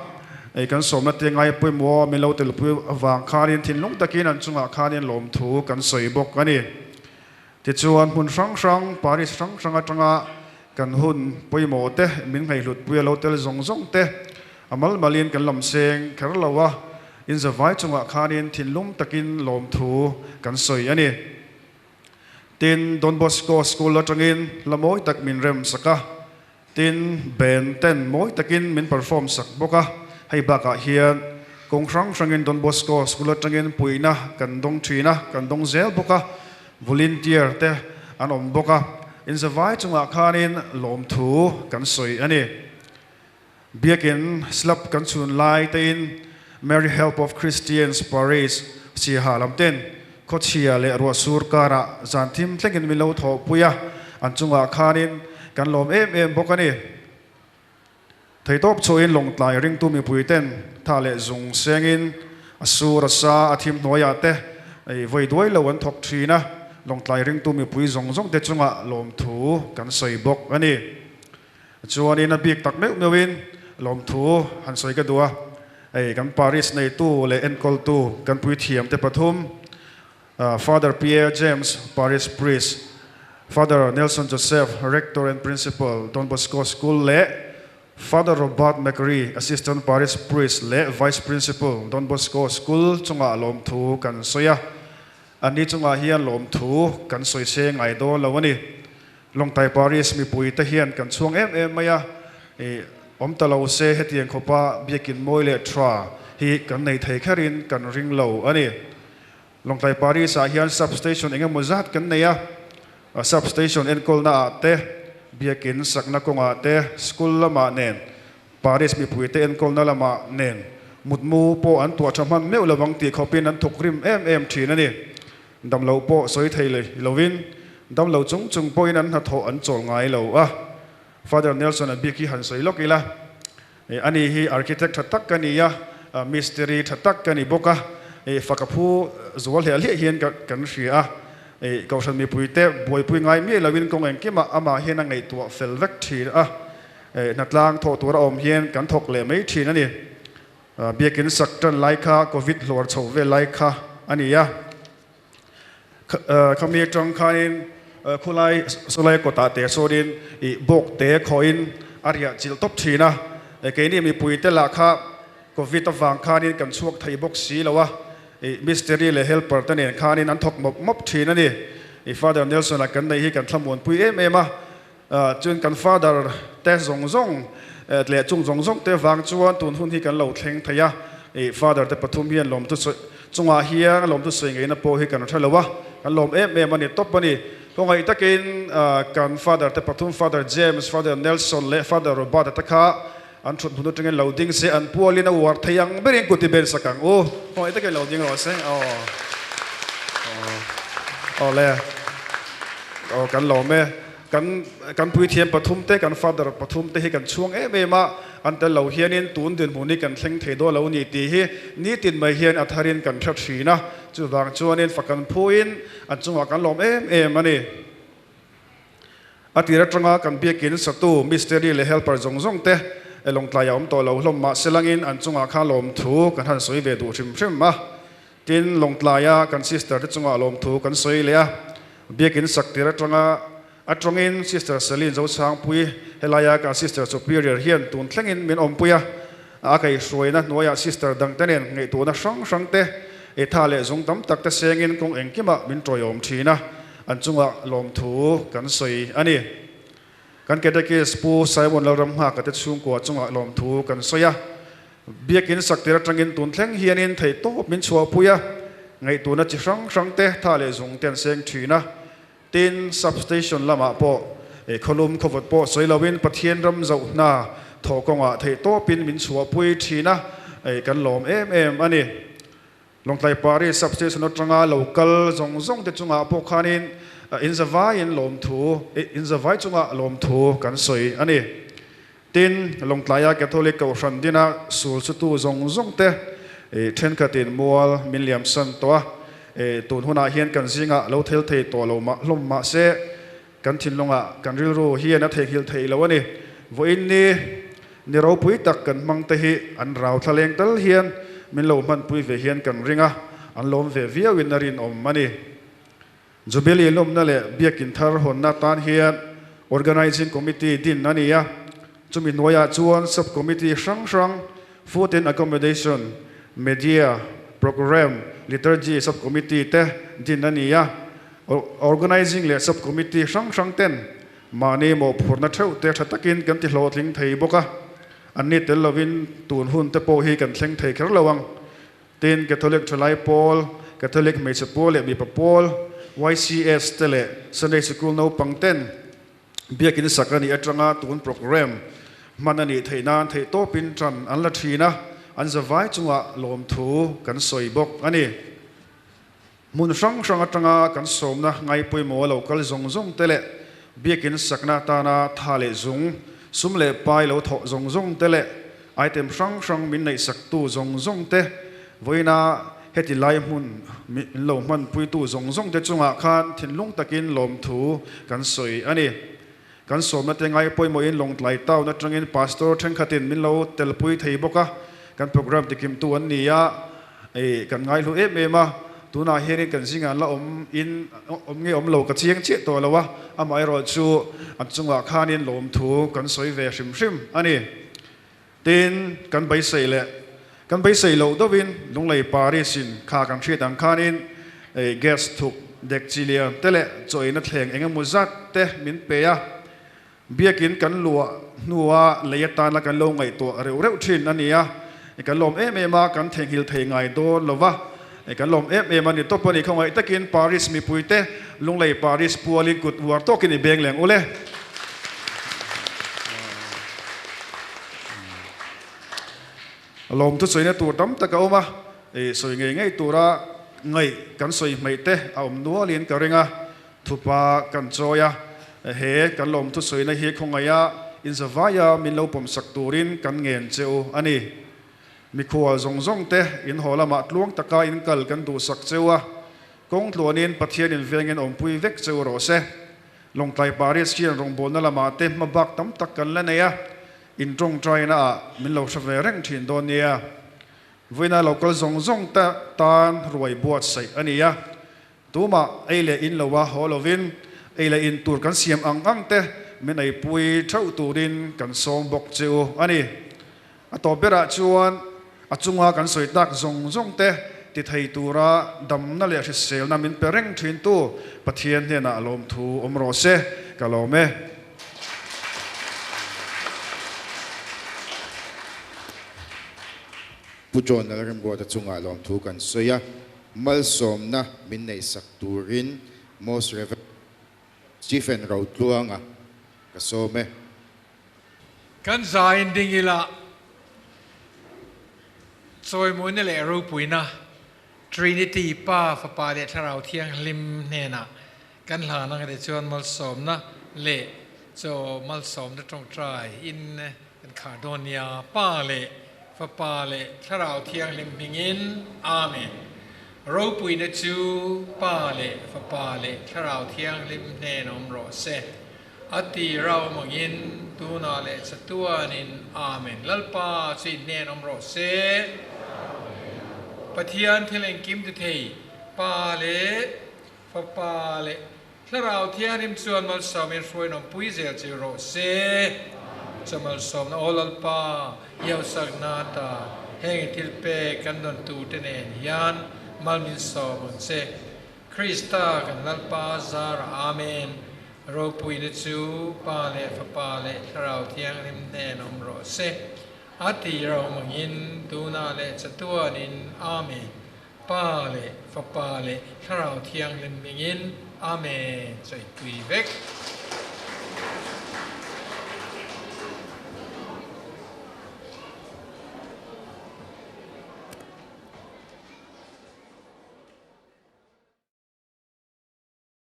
ei kan sawmna te ngai pawimawh min lo telpui avang khanin thinlung takin an chungah khanin lawmthu kan sawi bawk a ni. Tichuan hmun hrang hrang, Paris hrang hrang atanga kan hun pawimawh te, min ngaihhlutpui a lo tel zawng zawng te, a mal malin kan lam seng kher lo a, inzavai chungah khanin thinlung takin lawmthu kan sawi a ni. Tin, Don Bosco School atangin hla mawi tak min rem sak a, tin, band ten mawi takin min perform sak bawk a, hei bakah hian kawng hrang hrangin Don Bosco School atangin puihna kan dawng thin a, kan dawng zel bawk a, volunteer te an awm bawk a, inzavai chungah khanin lawmthu kan sawi a ni. Biakin slab kan chhun lai tein Mary Help of Christians Parish Siaha lam ten khawchhia leh ruahsur karah zan thim thlengin min lo thawhpui a, an chungah khanin kan lawm em em bawk a ni. Theitawp chhuahin Lawngtlai ringtu mipui ten tha leh zung sengin a sur a sa a thim hnuaiah te vawi duai lo an thawk thin a, Lawngtlai ringtu mipui zawng zawng te chungah lawmthu kan sawi bawk a ni. Chuanin a bik tak meuh meuhin lawmthu han sawi ka duh a, hei kan parish neitu leh enkawltu kan puithiamte pathum, Father Pierre James, Parish Priest, Father Nelson Joseph, Rector and Principal, Don Bosco School leh Father Robert McRee, Assistant Parish Priest leh Vice Principal, Don Bosco School chungah lawmthu kan sawi a, anni chungah hian lawmthu kan sawi se ngai dawn lo a ni. Lawngtai Paris mipui te hian kan chhuang em em mai a, i awm ta lo se hetiang khawpa biakin mawi leh tha hi kan nei thei kherin kan ring lo a ni. Lawngtai Paris ah hian substation eng emaw zat kan nei a, substation enkawlna ah te, biakin sakna kawngah te, school lamah nen, Paris mipui te enkawlna lamah nen mutmu pawh an tuah tha hman meuh lovang tih khawpin an thawk rim em em thin a ni. Damlo pawh sawi thei lovin, damlo chung chung pawhin an hnathawh an chawl ngai lo a. Father Nelson a bik hi han sawi lawk ila, ani hi architect tha tak ka ni a, mistiri tha tak ka ni bawk a, fak a phu zual hliah hliah hian kan hria a. Kohhran mipuite buaipui ngai miah lovin kawng engkimah amah hian a ngaihtuah fel vek thin a, hnatlang thawh tur a awm hian kan thawk leh mai thin a ni. Biakin sak tan lai kha Covid hluar chho vel lai kha a ni a. Khami atang khanin khulai sawlai kawtah te sawnin ih bawk te khawhin a riah chilh tawp thin a. Keini mipui te lah kha Covid avang khanin kan chhuak thei bawk si lo a. Ih mistiri leh helper te nen khanin an thawk mawp mawp thin a ni. Ih Father Nelson-a kan neih hi kan thlamuanpui em em a. Chuan kan Father te zawng zawng leh chung zawng zawng te vang chuan tun hun hi kan lo thleng thei a, ih Father te pathum hian lawmtu sawi chungah hian lawmtu sawi ngeina pawh hi kan hre lo a, kan lawm em em a ni tawp a ni. Khawngaih takin kan Father te pathum Father James, Father Nelson leh Father Robert-a te kha an thut hmun atangin lo ding se an pualin a uar thei ang berin kut i ben sak ang u. Khawngaih takin lo ding rawh se. Aw. Aw le. Aw kan lawm e. Kan kan puithiam pathum te, kan father pathum te hi kan chhuang em em a, an tel lo hianin tun dinhmun hi kan thleng thei dawn lo ni tih hi nitin mai hian a tharin kan hre thin a, chuvang chuanin fak kan phuin an chungah kan lawm em em a ni. A tir atanga kan biakin satu, misteri leh helper zawng zawng te lawngtlai a awm tawh lo hlawm mahse langin an chungah kha lawmthu kan han sawi ve duh hrim hrim a. Tin, lawngtlaia kan sister te chungah lawmthu kan sawi leh a, biakin sak tir atanga Atangin Sister Celine Zosangpui helaia kan Sister Superior hian tun thlengin min awmpui a, a kaihhruaina hnuaiah Sister dangte nen ngaihtuahna hrang hrang te, ei tha leh zung tam tak te sengin kawng engkimah min tawiawm thin a, an chungah lawmthu kan sawi a ni. Kan Catechist Pu Simon Lalramnghaka te chhungkua chungah lawmthu kan sawi a, Biakin sak tir atangin tun thleng hianin theihtawp min chhuahpui a, ngaihtuahna chi hrang hrang te tha leh zung te an seng thin a. Tin, Substation lamah pawh khawlum khawvawt pawh sawi loin Pathian ram zoh hna thawh kawngah theihtawpin min chhuahpui thin a, kan lawm em em a ni. Lawngtlai Parish Substation atanga lo kal zawng zawng te chungah pawh khanin inzavaiin lawmthu, inzavai chungah lawmthu kan sawi a ni. Tin, Lawngtlaia Catholic Kohhran dina sul chutu zawng zawng te thenkhatin mual min liamsan tawh a, tun hunah hian kan zingah lo thel thei tawh lo mah hlawm mah se, kan thinlungah kan rilru hian a theihnghilh theih lo a ni. Vawiin ni ni ropui tak kan hmang te hi an rau thla leng tal hian min lo hmanpui ve hian kan ring a, an lawm ve viauin a rinawm a ni. Jubilee lawmna leh Biakin thar hawnna tan hian Organising Committee din a ni a, chumi hnuaiah chuan Sub-Committee hrang hrang, Food and Accommodation, Media, Programme, Liturgy Sub-Committee te din a ni a. Organising leh Sub-Committee hrang hrang ten mahni mawhphurhna theuh te tha takin kan ti hlawhtling thei bawk a, anni tel lovin tun hun te pawh hi kan thleng thei kher lo ang. Tin, Catholic Thalai Pawl, Catholic Hmeichhe Pawl leh Mipa Pawl, YCS te leh Sunday Sikul naupang ten Biakin sak a nih atanga tun programme hman a nih theih nan theihtawpin tan an la thin a, an zavai chungah lawmthu kan sawi bawk a ni. Hmun hrang hrang atanga kan sawmna ngaipawimawh a lo kal zawng zawng te leh Biakin sakna atana tha leh zung, sum leh pai lo thawh zawng zawng te leh item hrang hrang min neihsaktu zawng zawng te, vawiina heti lai hmun min lo hmanpuitu zawng zawng te chungah khan thinlung takin lawmthu kan sawi a ni. Kan sawmna te ngaipawimawhin Lawngtlai Town atangin Pastor thenkhatin min lo telpui thei bawk a, kan programme tikimtu an ni a, kan ngaihlu em em a, tunah hianin kan zingah an la awm in awm nge awm lo ka chiang chiah tawh lo a, amaherawhchu an chungah khanin lawmthu kan sawi ve hrim hrim a ni. Tin, kan beisei leh kan beisei loh deuhin Lunglei Parish-in kha kan hriat ang khanin gas thuk dek chi lian te leh chaw eina thleng eng emaw zat te min pe a. Biakin kan luah hnua lei atana kan lo ngaihtuah reuh reuh thin a ni a, kan lawm em em a, kan theihnghilh thei ngai dawn lo va, kan lawm em em a ni tawp a ni. Khawngaih takin Parish mipuite Lunglei Parish pualin kut uar tawkin i beng leng ule. Lawmthu sawina tur tam tak a awm a, sawi ngei ngei tura ngaih kan sawi hmeih te a awm nualin ka ring a, thupa kan chawi a, he kan lawmthu sawina hi khawngaiha inzavaia min lo pawmsak turin kan ngen che u a ni. Mikhual zawng zawng te in haw lamah tluang taka in kal kan duhsak che u a, kawng tluanin Pathianin vengin awmpui vek che u rawh se. Lawngtlai Parish hian rawngbawlna lamah te hmabak tam tak kan la nei a, in tawngtaina ah min lo hre ve reng thin dawn nia. Vawiina lo kal zawng zawng te tan ruai buatsaih a ni a, tumah ei leh in lo a haw lovin ei leh in tur kan siam ang ang te min eipui theuh turin kan sawm bawk che u a ni. A tawp berah chuan a chunga kan sawi tak zawng zawng te ti thei tura damna leh hriselna min pe reng thintu Pathian hnenah lawmthu awm rawh se, ka lawm e. Pu John Lalremruata chungah lawmthu kan sawi a, malsawmna min neihsak turin Most Rev. Stephen Rotluanga ka sawm e. Kan zain ding ila chawimuina leh ropuina Trinity Pa, Fapa leh Thlarau Thianghlim hnenah kan hlan ang te chuan malsawmna leh chaw malsawmna tawngtai in kan khar dawn nia. Pa leh Fapa leh Thlarau Thianghlim hmingin Amen. Ropuina chu Pa leh Fapa leh Thlarau Thianghlim hnen awm rawh se. A ti rau mangin tunah leh chatuanin Amen. Lalpa chu in hnen awm rawh se. Pathian thil engkim ti thei Pa leh Fapa leh Thlarau Thianghlim chuan malsawmin hruainawm pui zel che rawh se. Chaw malsawmna Aw Lalpa, i hausakna ata heng i thil pek kan dawn turte nen hian mal min sawm ang che. Krista kan Lalpa zarah Amen. Ropuina chu Pa leh Fapa leh Thlarau Thianghlim hnen awm rawh se. A ti ro angin tunah leh chatuanin Amen. Pa leh Fapa leh Thlarau Thianghlim hmingin Amen. Chawi tui vek.